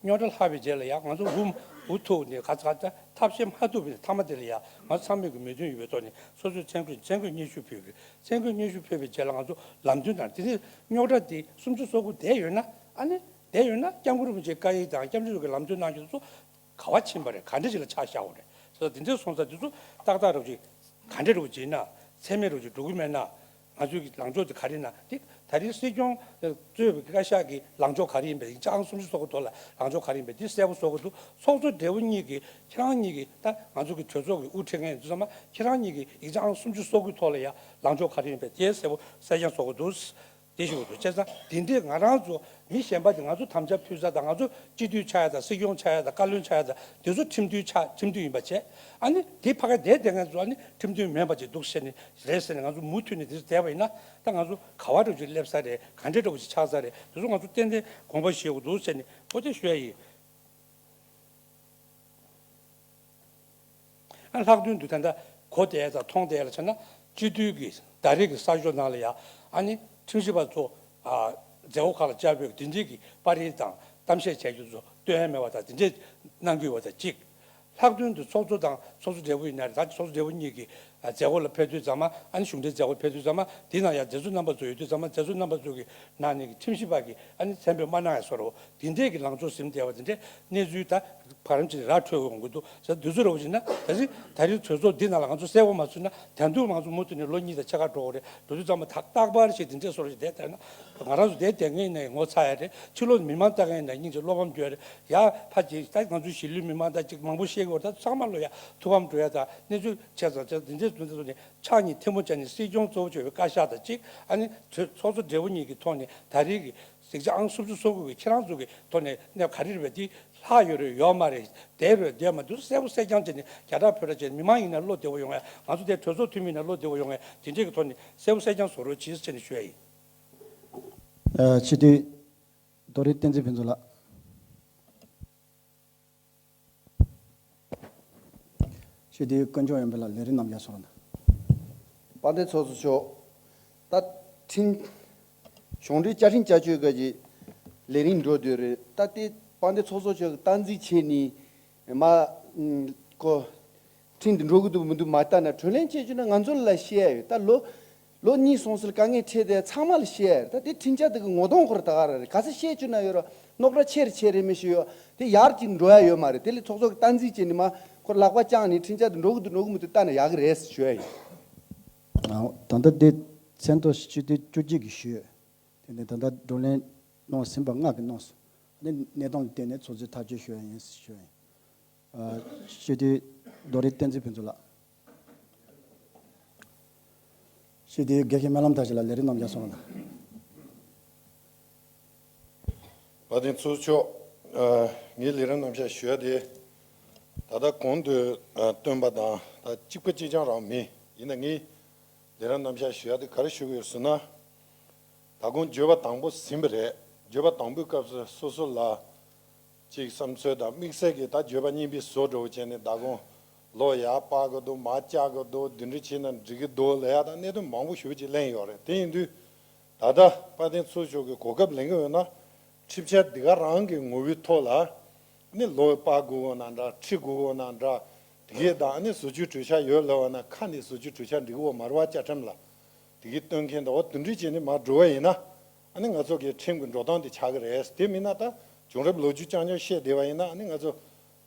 རྙོག་དྲ་ལྷག་པའི་རྗེས་ལ་ཡ་ང་ཚོ་འུ་འུ་ཐུག་ནས་ག་ཚ་ག་ཚ་ཐབས་ཤེས་མ་ཐུབ་པའི་མཐའ་མ་དེ་ལ་ཡ་ང་ཚོ་ཚང་མས་ཀྱི་མོས་མཐུན་ཡོད་པའི་ཐོག་ནས་སོ་སོའི་མཚན་བཀོད་མཚན་བཀོད་སྙན་ཞུ་ཕུལ་དགོས། མཚན་བཀོད་སྙན་ཞུ་ཕུལ་བའི་རྗེས་ལ་ང་ཚོ་ལམ་སྟོན་དང་དེ་ནས་རྙོག་དྲ་དེ་སུམ་ཅུ་སོ་དགུ་བསྡད་ཡོད་ན། ཨ་ནི་བསྡད་ཡོད་ན་སྐྱབས་མགོན་རིན་པོ་ཆེའི་བཀའ་ཡིག་དང་སྐྱབས་མགོན་རིན་པོ་ཆེས་ལམ་སྟོན་གནང་རྒྱུ་ཚོ་ག་བ་ཕྱིན་པ་རེད། ག་འདྲ་ཞིག་ལ་ཆ་བཞག་དགོས་རེད་ཟེར། དེ་འདྲའི་སོང་ཙང་དེ་ཚོ་ཏག་ཏག་རུ་ཅིག་ག་འདྲ་རུ་ཅིག་ཡིན་ན་ཚད་མེད་རུ་ཅིག་འགྲོ་གི་མེད་ན། ང་ཚོའི་གི་ལངས་ཕྱོགས་དེ་ག་རེ་ཡིན་ན། དེ་ད་རེས་སྲིད་སྐྱོང་གཙོས་པའི་བཀའ་ཤག་གི་ལངས་ཕྱོགས་ག་རེ་ཡིན་པས། ཡིག་ཆ་ཨང་སུམ་ཅུ་སོ་དགུ་ཐོག་ལ་ལངས་ཕྱོགས་ག་རེ་ཡིན་པས་དེ་གསལ་པོ་བཟོ་དགོས་འདུག་ཚོགས་གཙོ་སྦྲེལ་པོ་གཉིས་ཀྱིས་ཁྱེད་རང་གཉིས་ཀྱིས་ད་ང་ཚོ་གི་གྲོས་ཚོགས་ཀྱི་དབུ་ཁྲིད་མཁན་ཚོ་ཚང་མ་ཁྱེད་རང་གཉིས་ཀྱིས་ཡིག་ཆ་ཨང་སུམ་ཅུ་སོ་དགུ་ཐོག་ལ་ཡ་ལངས་ཕྱོགས་ག་རེ་ཡིན་པས་དེ་གསལ་པོ་གསལ་རྐྱང་བཟོ་དགོས་འདུག་དེ་ཞིག་འདུག་བྱས་ཙང་དེ་འདྲས་ང་རང་ཚོ་མི་གཞན་པ་དེ་ང་ཚོ་དམ་བཅའ་ཕུལ་ས་དང་། ང་ཚོ་སྤྱི་འཐུས་ཆགས་ཡ་དང་། སྲིད་སྐྱོང་ཆགས་ཡ་དང་། བཀའ་བློན་ཆགས་ཡ་དང་། དེ་ཚོ་ཁྲིམས་མཐུན་ཆགས། ཁྲིམས་མཐུན་ཡིན་པ་བྱས། ཨ་ནི་དེ་ཕ་ག་བསྡད་བསྡད་མཁན་ཚོ་ཨ་ནི་ཁྲིམས་མཐུན་མིན་པ་ཅིག་འདུག་ཟེར་ནས་རེད་ཟེར་ནས་ང་ཚོ་མུ་མཐུད་ནས་དེ་ཚོ་བསྡད་པ་ཡིན་ན། ད་ང་ཚོ་ག་བ་འདྲ་བོ་ཅིག་སླེབས་ས་རེད། ག་འདྲས་འདྲ་བོ་ཅིག་ཆགས་ས་རེད། དེ་ཚོ་ང་ཚོ་ཏན་ཏན་དགོངས་པ་བཞེས་དགོས་འདུག་ཟེར་ནས་འོ་དེ་ཞུ་ཡ་ཡིན། ཨ་ལྷག་དོན་དུ་ད་ལྟ་གོ་བསྡད་དང་མཐོང་བསྡད་ལ་བྱས་ན། སྤྱི་འཐུས་ཀྱི་ཟླ་རེ་གི་གསར་ཤོག་ནང་ལ་ཡ་ཨ་ནི་ཁྲིམས་ཞིབ་པ་ཚོ་ཨ་མཛད་སྒོ་ཁག་ལ་བཅར་བའི་དེ་འདྲའི་གི་པར་རིས་དང་གཏམ་བཤད་བྱས་རྒྱུ་ཚོ་སྟོན་ཡ་མེད་པ་དང་དེ་འདྲས་གནང་གི་ཡོད་པ་དང་གཅིག་ལྷག་དོན་དུ་ཚོགས་གཙོ་དང་ཚོགས་གཙོ་སྦྲེལ་པོ་ཡིན་ན་རེད། ད་ཚོགས་གཙོ་སྦྲེལ་པོ་གཉིས་ཀྱི་ཨ་མཛད་སྒོ་ལ་ཕེབས་དུས་ཙམ་པ། ཨ་ནི་གཞུང་འབྲེལ་མཛད་སྒོ་ཕེབས་དུས་ཙམ་པ། དེ་ནང་ཡང་མཛད་གཙོ་རྣམ་པ་ཚོ་ཡོད་དུས་ཙམ་པ། མཛད་གཙོ་རྣམ་པ་ཚོ་གི་ནང་ནས་ཀྱི་ཁྲིམས་ཞིབ་པ་གིས་ཨ་ནི་མཚན་འབོད་མ་གནང་ཡ་བཟོ་འདྲ་བོ། དེ་འདྲས་ཀྱི་ལངས་ཕྱོགས་ཟིན་བསྡད་པ་དེ་འདྲས་གནས་ཚུལ་ད་བར་རམ་ཅིག་ར་འཕྲོད་འོང་གི་འདུག་ཟེར། དུས་ཚོད་རོབ་ཅིག་ན་ད་ཅི་ད་རེས་གྲོས་ཚོགས་འདི་ནང་ལ་ང་ཚོ་གསལ་པོ་མ་ཚུད་ན། ད་དུང་ང་ཚོ་མུ་མཐུད་ནས་ལོ་གཉིས་དང་ཕྱེད་ཀ་འགྲོ་གི་རེད། འགྲོ་དུས་ཙམ་པ་ད་རྟག་པར་ཞིག་དེ་འདྲས་བཟོ་འདྲ་ཞིག་བསྡད་བསྡད་ན། ང་རང་ཚོ་བསྡད་བསྡད་མཁན་ཡིན་ན་ངོ་ཚ་ཡ་རེད། ཕྱི་ལོགས་ནས་མི་མང་ལྟ་མཁན་ཡིན་ན་སྙིང་རྗེ་བློ་ཕམ་སྐྱོ་ཡ་རེད། ཡ་ཕ་ཅིག་ད་ང་ཚོའི་གཞིས་ལུས་མི་མང་དང་ཅིག་མང་པོ་ཤེས་ཀྱི་ཡོད་རེད། ད་ཚང་མ་ལོ་ཡ་ཐུགས་ཕམ་འགྲོ་ཡ་དང་གནས་ཚུལ་བྱས་ཙང་བྱས་ཙང་དེ་འདྲས་དུས་ཚོད་ནས། ཕྱག་གཉིས་ཐལ་མོ་སྦྱར་ནས་སྲིད་སྐྱོང་གཙོ་བོ་བྱས་པའི་བཀའ་ཤག་དང་གཅིག་ཨ་ནི་གྲོས་ཚོགས་གཙོ་སྦྲེལ་པོ་གཉིས་ཀྱི་ཐོག་ནས་ད་རེས་ཀྱི་ཡིག་ཆ་ཨང་སུམ་ཅུ་སོ་དགུ་གི་ཁྱེད་རང་ཚོ་གི་ཐོག་ནས་གནས་ག་རེ་རེད་པས། དེ་ལྷག་ཡོད་རེད་ཡོད་མ་རེད། བསྡད་རེད་བསྡད་མ་འདུག་གསལ་པོ་གསལ་རྐྱང་བྱས་ནས་རྒྱ་གྲགས་བོད་གྲགས་བྱས་ནས་མི་མང་ཡིན་ན་བློ་བདེ་བོ་ཡོང་ཡ། ང་ཚོ་དེ་གྲོས་ཚོགས་འཐུས་མི་ཡིན་ན་བློ་བདེ་བོ་ཡོང་ཡ། དེ་འདྲས་ཀྱི་ཐོག་ནས་གསལ་པོ་གསལ་རྐྱང་བཟོ་རོགས་གྱིས་ཟེར་ནས་ཞུ་ཡ་ཡིན། ཨ་སྤྱི་འཐུས་རྡོ་རིང་བསྟན་འཛིན་ཕུན་ཚོགས་ལགས། ཞུ་དེའི་དཀོན་མཆོག་ཡོན་ཕུན་ལགས། ལས་རིམ་རྣམས་ཡར་སོང་རོགས་གནང་། དཔལ་ལྡན་ཚོགས་གཙོ་མཆོག་ད་ཁྲིམས་གཞུང་འབྲེལ་བཅའ་ཁྲིམས་བསྐྱར་བཅོས་སྐབས་ཀྱི་ལས་རིམ་འགྲོ་སྡོད་རེད། ད་ལྟའི་དཔལ་ལྡན་ཚོགས་གཙོ་མཆོག་གི་སྟངས་འཛིན་བྱས་ནས་མ་ཨུམ་ཁོ་ཁྲིམས་འདི་འགྲོ་གི་འདུག་མི་འདུག་མ་ལྟ་ན། གྲོས་གླེང་བྱེད་རྒྱུ་ན་ང་ཚོ་ལ་བཤད་ཡ་ཡོད། ད་ལོ་ལོ་གཉིས་སོང་ཟེར། དཀའ་ངལ་འཕྲད་དེ་ཚང་མ་ལ་བཤད་ཡ་རེད། ད་དེ་ཁྲིམས་འཆར་དེ་གི་ངོ་གདོང་ཁོ་ར་ད་ག་ར་རེད། ག་ཚོད་བཤད་རྒྱུ་ན་ཡོད་ར། རྙོག་དྲ་ཆེ་རེ་ཆེ་རེ་མི་ཤེས་ཡོད། དེ་ཡར་ཅིག་འགྲོ་ཡ་ཡོད་མ་རེད། དེ་ལས་ཚོགས་གཙོ་གི་སྟངས་འཛིན་བྱས་ནས་མ་ཁོ་ལག་པ་བརྐྱངས་ནས་ཁྲིམས་འཆར་དེ་འགྲོ་གི་འདུག་འགྲོ་གི་མི་འདུག་ལྟ་ན་ཡག་གི་རེད་ཞུ་ཡ་ཡིན། ཨ་ད་ལྟ་དེ་མཚན་ཐོ་སྤྱི་འཐུས་བཅུ་གཅིག་གིས་ཞུས། དེ་ནས་ད་ལྟ་བགྲོ་གླེང་གནང་ཟིན་པ་ལྔ་གིས་གནང་སོང་། ཨ་ནི་གནས་སྟངས་ལ་བལྟས་ནས་ཚོགས་གཙོས་ཐག་གཅོད་ཞུ་ཡ་ཡིན་ཞུ་ཡ་ཡིན། ཨ་སྤྱི་འཐུས་རྡོ་རིང་བསྟན་འཛིན་ཕུན་ཚོགས་ལགས། སྤྱི་འཐུས་དགེ་བཤེས་སྨོན་ལམ་དར་ཞིང་ལགས། ལས་རིམ་རྣམས་ཡར་སོང་རོགས་གནང་། དཔལ་ལྡན་ཚོགས་གཙོ་མཆོག་ཨ། ངའི་ལས་རིམ་རྣམ་གཞག་ཞུ་ཡ་དེ། ད་ལྟ་གོང་དུ་ཨ་བཏོན་པ་དང་ད་གཅིག་པ་གཅིག་རྐྱང་རང་མིན། ཡིན་ན་ངའི་ལས་རིམ་རྣམ་གཞག་ཞུ་ཡ་དེ་ག་རེ་ཞུ་གི་ཡོད་ཟེར་ན། ད་གོང་བརྗོད་པ་དང་པོ་ཟིན་པ་རེད། བརྗོད་པ་དང་པོའི་སྐབས་སུ་སོ་སོ་ལ་ཅིག་བསམ་ཚུལ་དང་དམིགས་བསལ་གྱི་ད་བརྗོད་པ་གཉིས་པའི་བཟོ་འདྲ་བོ་བྱས་ནས་ད་གོང་ལོ་ཡར་སྤར་དགོས་འདུག་མར་བཅག་དགོས་འདུག་འདི་འདྲ་བྱས་ན་འགྲིག་གི་འདུག་ལབ་ཡ་དང་གནད་དོན་མང་པོ་ཞེ་པོ་ཅིག་གླེང་ཡོད་རེད། དེ་ཡིན་དུས། ད་ལྟ་དཔལ་ལྡན་ཚོགས་གཙོ་མཆོག་གིས་གོ་སྐབས་ལེན་གྱི་ཡོད་ན། ཁྲིམས་འཆར་འདི་ག་རང་གི་ངོ་བོའི་ཐོག་ལ་ནི་ལོ་སྤར་དགོས་ཀྱི་ཡོད་ན་འདྲ། ཁྲི་དགོས་ཀྱི་ཡོད་ན་འདྲ། དེ་གས་དང་ནི་བཟོ་བཅོས་གྲོས་འཆར་ཡོད་ལབ་པ་ན་ཁ་ནས་བཟོ་བཅོས་གྲོས་འཆར་འགྲིག་གི་ཡོད་མ་རེད་བ། བཅའ་ཁྲིམས་ལ་དེ་གས་སྟོན་མཁན་དང་འོ་དེ་འདྲ་བྱས་ནས་མར་འགྲོ་བ་ཡིན་ན། ཨ་ནི་ང་ཚོ་གི་ཁྲིམས་ཀྱི་འགྲོ་སྟངས་དེ་ཆགས་ཀྱི་རེད། དེ་མིན་ན་ད་བྱུང་རབས་ལོ་རྒྱུས་རྐྱང་རྐྱང་བཤད་བསྡད་པ་ཡིན་ན་ཨ་ནི་ང་ཚོ་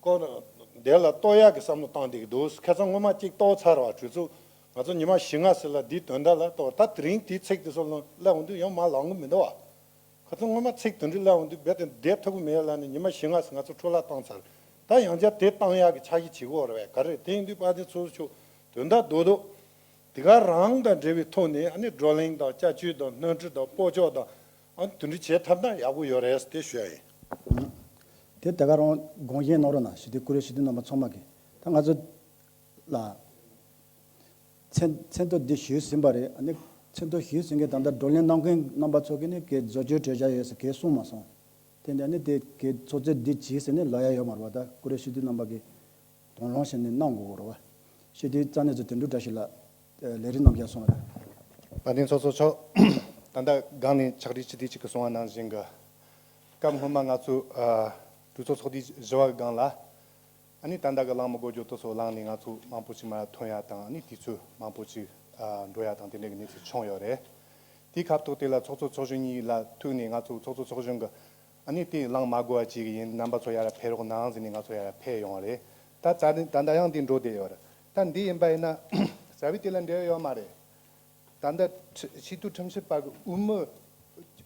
སྐོར་དེ་ལ་གཏོར་ཡག་གི་བསམ་བློ་བཏང་བསྡད་ཀྱི་འདུག་ཁ་སང་སྔོན་མ་གཅིག་གཏོར་ཚར་བ། གྲོས་ཚོགས་ང་ཚོ་ཉི་མ་བཞི་ལྔ་ཙམ་ལ་འདིའི་དོན་དག་ལ་གཏོར། ད་དེ་རིང་དེའི་ཚིག་དེ་ཚོ་སླེབས་འོང་དུས་ཡང་མར་ལངས་གི་མི་འདུག་བ། ཁ་སང་སྔོན་མ་ཚིག་དེ་འདྲ་སླེབས་འོང་དུས་རྦད་དེ་བསྡད་ཐུབ་ཀྱི་མེད་ལབ་ནས་ཉི་མ་བཞི་ལྔ་ཙམ་ང་ཚོ་འཕྲོ་བརླག་བཏང་ཚར། ད་ཡང་བསྐྱར་དེ་བཏང་ཡག་གི་འཆར་གཞི་བྱེད་ཀྱི་ཡོད་རེད་པས། ག་རེ་རེད། དེ་ཡིན་དུས་དཔལ་ལྡན་ཚོགས་གཙོ་མཆོག་དོན་དག་རྡོག་རྡོག་དེ་ག་རང་དང་འབྲེལ་བའི་ཐོག་ནས་ཨ་ནི་བགྲོ་གླེང་དང་བསྐྱར་བཅོས་དང་སྣོན་འཕྲི་དང་སྤོ་ཆོག་དང་ཨ་ནི་དེ་འདྲ་བྱེད་ཐུབ་ན་ཡག་པོ་ཡོད་རེད་དེ་ཞུ་ཡ་ཡིན། དེ་དེ་ག་རང་དགོངས་བཞེས་གནང་རོགས་གནང་། ཞུ་དེ་ཀུ་རེ་ཞུ་དེ་རྣམ་པ་ཚང་མ་གིས་ད་ང་ཚོ་ལ་མཚན་མཚན་ཐོ་འདི་ཞུས་ཟིན་པ་རེད། ཨ་ནི་མཚན་ཐོ་ཞུས་ཟིན་གྱི་ད་ལྟ་བགྲོ་གླེང་གནང་མཁན་རྣམ་པ་ཚོ་གིས་ནི་གའི་བཟོ་བཅོས་གྲོས་འཆར་ཡོད་ཟེར་གའི་གསུངས་མ་སོང་། དེ་འདྲ་ནི་དེ་གའི་ཚོགས་གཙོས་འདི་བྱས་ཟེར་ནས་ལབ་ཡ་ཡོད་མ་རེད་པ། ད་ཀུ་རེ་ཞུ་དེ་རྣམ་པ་གིས་དང་བླངས་བྱས་ནས་གནང་དགོས་རེད་པ། ཞུ་དེ་རྩ་གནད་ཚོ་དོན་གྲུབ་བཀྲ་ཤིས་ལགས་ལས་རིམ་རྣམ་གཞག་སོང་བ་རེད། དཔལ་ལྡན་ཚོགས་གཙོ་མཆོག་ད་ལྟ་སྒང་ནས་ཕྱག་བྲིས་སྤྱི་འཐུས་གཅིག་གིས་གསུངས་པ་ནང་བཞིན་གྱི་སྐབས་སྔོན་མ་ང་ཚོ་ཨ་གྲོས་ཚོགས་ཚོགས་དུས་བཞི་པ་གི་སྒང་ལ། ཨ་ནི་ད་ལྟ་གི་གླེང་མོལ་འགོ་བརྗོད་དེ་ཚོ་བླངས་ནས་ང་ཚོ་མང་པོ་ཅིག་མར་ཐོན་ཡ་དང་། ཨ་ནི་དུས་ཚོད་མང་པོ་ཅིག་ཨ་འགྲོ་ཡ་དང་དེ་འདྲ་གི་གནས་ཚུལ་བྱུང་ཡོད་རེད། དེའི་ཁ་ཐུག་དེ་ལ་ཚོགས་གཙོ་ཚོགས་གཞོན་གཉིས་ལ་ཐུག་ནས་ང་ཚོ་ཚོགས་གཙོ་ཚོགས་གཞོན་གྱི་ཨ་ནི་དེ་གླེང་མ་དགོས་པ་བྱེད་གི་ཡིན། རྣམ་པ་ཚོ་ཡར་ཕེབས་རོགས་གནང་ཟེར་ནས་ང་ཚོ་ཡར་ཕེབས་ཡོང་བ་རེད། ད་རྩ་ནས་ད་ལྟ་ཡང་དེ་འགྲོ་བསྡད་ཡོད་རེད། ད་འདི་ཡིན་པ་ཡིན་ན་རྩ་བའི་དེ་ལ་འབྲེལ་ཡོད་མ་རེད། ད་ལྟ་ཁྲི་སྤྱི་འཐུས་ཁྲིམས་ཞིབ་པ་གི་དབུ་མི་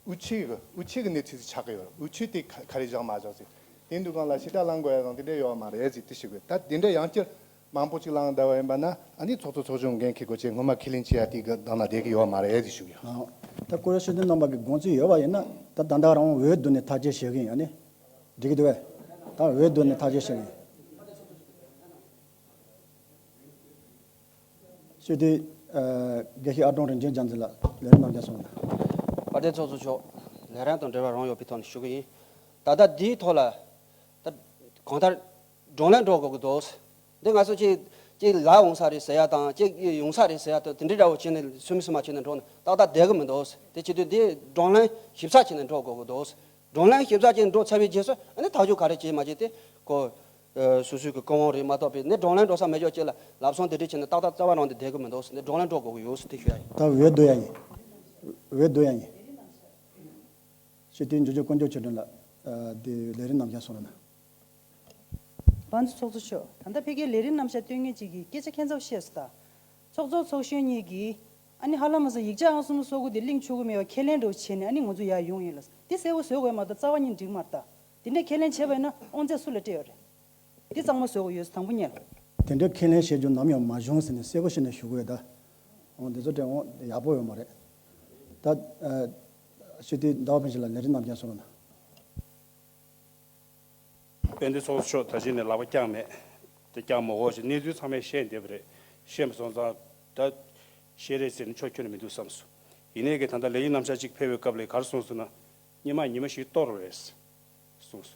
དབུ་ཁྲིད་གི་དབུ་ཁྲིད་གི་གནས་ཚུལ་ཆགས་ཀྱི་ཡོད་རེད། དབུ་ཁྲིད་དེ་ག་ག་རེ་བཞག་མ་བཞག་ཟེར། དེ་འདུག་གང་ལ་ཞེ་དྲག་གླེང་དགོས་ཡ་དང་དེ་འདྲ་ཡོད་མ་རེད་ཟེར་དེ་ཞུ་དགོས། ད་དེ་འདྲ་ཡང་བསྐྱར་མང་པོ་ཅིག་གླེང་བསྡད་པ་ཡིན་པ་ན་ཨ་ནི་ཚོགས་གཙོ་ཚོགས་གཞོན་འགན་འཁྱེར་དགོས་ཆེད་སྔོན་མ་ཁས་ལེན་བྱེད་ཡ་དེ་གི་གདང་ན་བསྡད་ཀྱི་ཡོད་མ་རེད་ཟེར་ཞུ་གི་ཡོད། ཨ། ད་ཀུ་རེ་ཞུ་དོན་རྣམ་པ་གི་དགོངས་ཚུལ་ཡོད་པ་ཡིན་ན་ད་ད་ལྟ་རང་འོས་བསྡུ་ནས་ཐག་གཅོད་བྱེད་གི་ཡིན། ཨ་ནི་འགྲིག་གི་འདུག་བས། ད་འོས་བསྡུ་ནས་ཐག་གཅོད་བྱེད་གི་ཡིན། སྤྱི་འཐུས་ཨ་དགེ་བཤེས་ཨར་སྒྲོན་རིན་ཆེན་རྒྱལ་མཚན་ལགས་ལས་རིམ་རྣམ་གཞག་སོང་ལ། དཔལ་ལྡན་ཚོགས་གཙོ་མཆོག་ལས་རིམ་དང་འབྲེལ་བ་རང་ཡོད་པའི་ཐོག་ནས་ཞུ་གི་ཡིན། ད་ལྟ་འདིའི་ཐོག་ལ་ད་གང་ལྟར་བགྲོ་གླེང་འགྲོ་དགོས་ཀྱི་འདུག་འདི་ང་ཚོ་ཅིག་ཅིག་ལ་འོང་ས་རེད་ཟེར་ཡ་དང་ཅིག་ཡོང་ས་རེད་ཟེར་ཡ་དང་དེ་འདྲའི་འདྲ་བོ་བྱས་ནས་སུ་མི་སུ་མ་བྱས་ནས་འགྲོ་ན་ཏག་ཏག་བསྡད་ཀྱི་མི་འདུག་དེ་བྱེད་དུས་འདི་བགྲོ་གླེང་ཞིབ་ཚགས་བྱས་ནས་འགྲོ་དགོས་ཀྱི་འདུག་བགྲོ་གླེང་ཞིབ་ཚགས་ཅིག་འགྲོ་ཚར་བའི་རྗེས་སུ་ཨ་ནི་ཐག་གཅོད་ག་རེ་བྱེད་མ་བྱེད་དེ་ཁོ། ཨ། སོ་སོའི་གི་ཀུན་སློང་རེད་མ་གཏོགས་པའི་ནི་བགྲོ་གླེང་འགྲོ་ས་མེད་ཅོག་ཅིག་ལ་ལབ་སོང་དེ་འདྲ་བྱས་ནས་ཏག་ཏག་རྩ་བ་རང་དེ་བསྡད་གི་མི་འདུག་ཟེར་ནས་བགྲོ་གླེང་འགྲོ་དགོས་ཀྱི་ཡོད་ཟེར་དེ་ཞུ་ཡ་ཡིན། ད་འོས་བསྡུ་ཡ་ཡིན། འོས་བསྡུ་ཡ་ཡིན། སྤྱི་འཐུས་འབྱོར་ལྕོག་དཀོན་མཆོག་ཆོས་སྒྲོན་ལགས། ཨ། དེ་ལས་རིམ་རྣམ་གཞག་སོང་ར་ན། དཔལ་ལྡན་ཚོགས་གཙོ་མཆོག་ད་ལྟ་ཕ་གིའི་ལས་རིམ་རྣམ་གཞག་སྟོན་མཁན་ཅིག་གིས་སྐད་ཆ་ཁྱད་མཚར་བཤད་སོང་ད། ཚོགས་གཙོ་ཚོགས་གཞོན་གཉིས་ཀྱིས་ཨ་ནི་ཧ་ལམ་མ་ཟད་ཡིག་ཆ་ཨང་གསུམ་སོ་དགུ་དེ་གླེང་ཆོག་གི་མེད་པ་ཁས་ལེན་འདྲ་བོ་བྱས་ནས་ཨ་ནི་ང་ཚོ་ཡར་ཡོང་ཡིན་ལ། དེ་གསལ་པོ་བཟོ་དགོས་མ་གཏོགས་རྩ་བ་ཉིད་འགྲིག་མ་རེད་ད། དེ་འདྲས་ཁས་ལེན་བྱས་པ་ཡིན་ན་དབང་ཚད་སུ་ལ་སྤྲད་ཡོད་རེད། དེ་གཙང་མ་བཟོ་དགོས་ཡོད་དང་པོ་ཉིད་ལ། དེ་འདྲས་ཁས་ལེན་བྱེད་རྒྱུ་ནམ་ཡང་མ་བྱུང་ཟེར་ནས་གསལ་པོ་བྱས་ནས་ཞུ་དགོས་ད། འོ་འདི་ཚོ་དྲན་འོང་ཡག་པོ་ཡོད་མ་རེད། ད་ཨ་སྤྱི་འཐུས་ཟླ་བ་ཕུན་ཚོགས་ལགས་ལས་རིམ་རྣམ་གཞག་སོང་ར་ན། དཔལ་ལྡན་ཚོགས་གཙོ་མཆོག་ད་གཞི་ནས་ལག་པ་བཀྱག་མེད། དེ་བཀྱག་མ་དགོས་ཞེས་གནས་ཚུལ་ཚང་མས་བཤད་བསྡད་པ་རེད། བཤད་མ་སོང་ཙང་ད་བཤད་རེད་ཟེར་ནས་ཆོ་ཁྱོན་ནས་མི་འདུག་བསམ་སོང་། ཡིན་ནའི་གི་ད་ལྟ་ལས་ཡུན་རྣམ་གཞག་ཅིག་ཕེབས་པའི་སྐབས་ལ་ག་རེ་གསུངས་སོང་ན། སྔོན་མ་ཉི་མ་བཞི་གཏོར་བ་རེད་གསུངས་སོང་།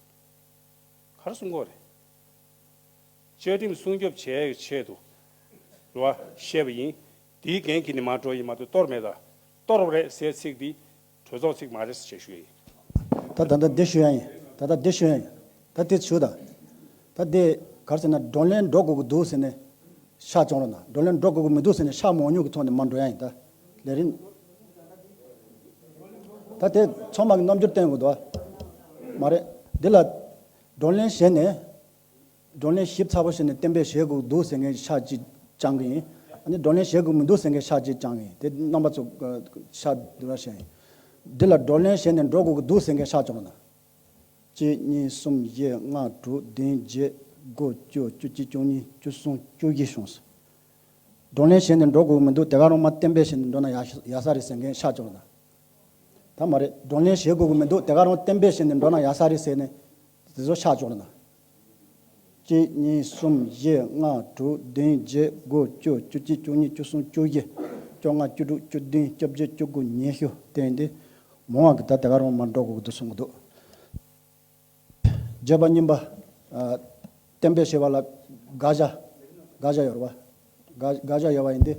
ག་རེ་གསུང་གི་ཡོད་རེད། བཅའ་ཁྲིམས་སྲུང་སྐྱོབ་བྱེད་ཡག་གི་ཆེད་དུ་རེད་བ་བཤད་པ་ཡིན། དེའི་འགན་འཁྱེར་ནས་མར་འགྲོ་ཡིན་མ་གཏོགས་གཏོར་མེད་ད། གཏོར་བ་རེད་ཟེར་ཚིག་འདི་གྲོས་ཚོགས་ཚིག་མ་རེད་ཟེར་ཞུ་ཡ་ཡིན། ད་ད་ལྟ་འདི་ཞུ་ཡ་ཡིན། ད་ལྟ་འདི་ཞུ་ཡ་ཡིན། ད་འདི་ཞུ་ད། ད་འདི་ག་རེ་ཟེར་ན་བགྲོ་གླེང་འགྲོ་དགོས་ཀྱི་འདུག་ཟེར་ནས་ཤག་བཅོམ་རོགས་གནང་། བགྲོ་གླེང་འགྲོ་དགོས་ཀྱི་མི་འདུག་ཟེར་ནས་ཤག་མང་ཉུང་གི་ཐོག་ནས་མར་འགྲོ་ཡ་ཡིན་ད། ལས་རིམ། ད་དེ་ཚང་མ་གི་རྣམ་འགྱུར་བསྟན་དགོས་འདུག་བ། མ་རེད། འདི་ལ་བགྲོ་གླེང་བྱས་ནས། བགྲོ་གླེང་ཞིབ་ཚགས་པོ་བྱས་ནས་གཏན་འབེབས་བྱེད་དགོས་འདུག་ཟེར་མཁན་ཤག་གཅིག་བཅང་གི་ཡིན། ཨ་ནི་བགྲོ་གླེང་བྱེད་དགོས་མི་འདུག་ཟེར་མཁན་ཤག་གཅིག་བཅང་གི་ཡིན། དེ་རྣམ་པ་ཚོ་ཤག་བསྡུ་ར་བྱས་ཡིན། འདི་ལ་བགྲོ་གླེང་བྱས་ནས་འགྲོ་དགོས་ཀྱི་འདུག་ཟེར་མཁན་ཤག་བཅོ་ན། གཅིག་གཉིས་གསུམ་བཞི་ལྔ་དྲུག་བདུན་བརྒྱད་དགུ་བཅུ་བཅུ་གཅིག་བཅུ་གཉིས་བཅུ་གསུམ་བཅུ་བཞི་བྱུང་སོང་། བགྲོ་གླེང་བྱས་ནས་འགྲོ་དགོས་ཀྱི་མི་འདུག་དེ་ག་རང་མ་གཏན་འབེབས་བྱས་ནས་འགྲོ་ན་ཡག་ཡག་ས་རེད་ཟེར་མཁན་ཤག་བཅོ་ན། ད་མ་རེད། བགྲོ་གླེང་བྱེད་དགོས་ཀྱི་མི་འདུག་དེ་ག་རང་གཏན་འབེབས་བྱས་ནས་འགྲོ་ན་ཡག་ས་རེད་ཟེར་ནས། དེ་ཚོ་ཆག་ཆོག་ལ་ན། གཅིག་གཉིས་གསུམ་བཞི་ལྔ་དྲུག་བདུན་བརྒྱད་དགུ་བཅུ་བཅུ་གཅིག་བཅུ་གཉིས་བཅུ་གསུམ་བཅུ་བཞི། བཅོ་ལྔ་བཅུ་དྲུག་བཅུ་བདུན་བཅོ་བརྒྱད་བཅུ་དགུ་ཉི་ཤུ་དེ་ཡིན་ཏེ། མང་བ་གི་ད་དེ་ག་རང་མ་འགྲོ་དགོས་ཀྱི་འདུག་གསུང་གི་འདུག་བརྗོད་པ་རྙིང་པ། ཨ། གཏན་འབེབས་བྱས་པ་ལ་དགག་བྱ། དགག་བྱ་ཡོད་རེད་པ། དགག་དགག་བྱ་ཡོད་པ་ཡིན་ཏེ།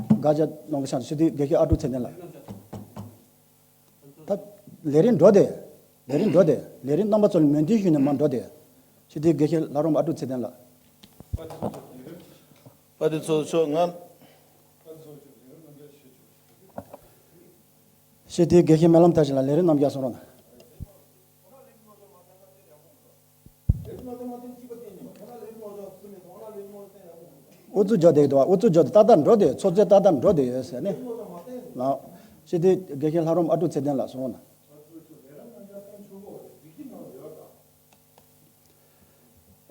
དགག་བྱ་གནང་གི་ཆགས་སྲིད་དུས་དགེ་བཤེས་ཨ་ཀྲུག་ཚེ་བརྟན་ལགས། ད་ལས་རིམ་འགྲོ་དེ། ལས་རིམ་འགྲོ་དེ། ལས་རིམ་རྣམ་པ་ཚོ་ལ་མོས་མཐུན་ཞུས་ནས་མར་འགྲོ་དེ། སྲིད་དུས་དགེ་བཤེས་ལྷ་རམས་ཨ་ཀྲུག་ཚེ་བརྟན་ལགས། དཔལ་ལྡན་ཚོགས་གཙོ་མཆོག་ང་། སྲིད་དུས་དགེ་བཤེས་སྨོན་ལམ་མཐར་ཕྱིན་ལགས། ལས་རིམ་རྣམ་གཞག་གསུང་རོགས་གནང་། ཨུ་ཚུགས་རྒྱག་བསྡད་འདུག་ཨུ་ཚུགས་རྒྱག་ཏག་ཏག་འགྲོ་བསྡད། ཚོགས་གཙོས་ཏག་ཏག་འགྲོ་བསྡད་ཡོད་ཟེར་ནས། ལགས། སྲིད་དུས་དགེ་བཤེས་ལྷ་རམས་ཨ་ཀྲུག་ཚེ་བརྟན་ལགས་གསུང་རོགས་གནང་།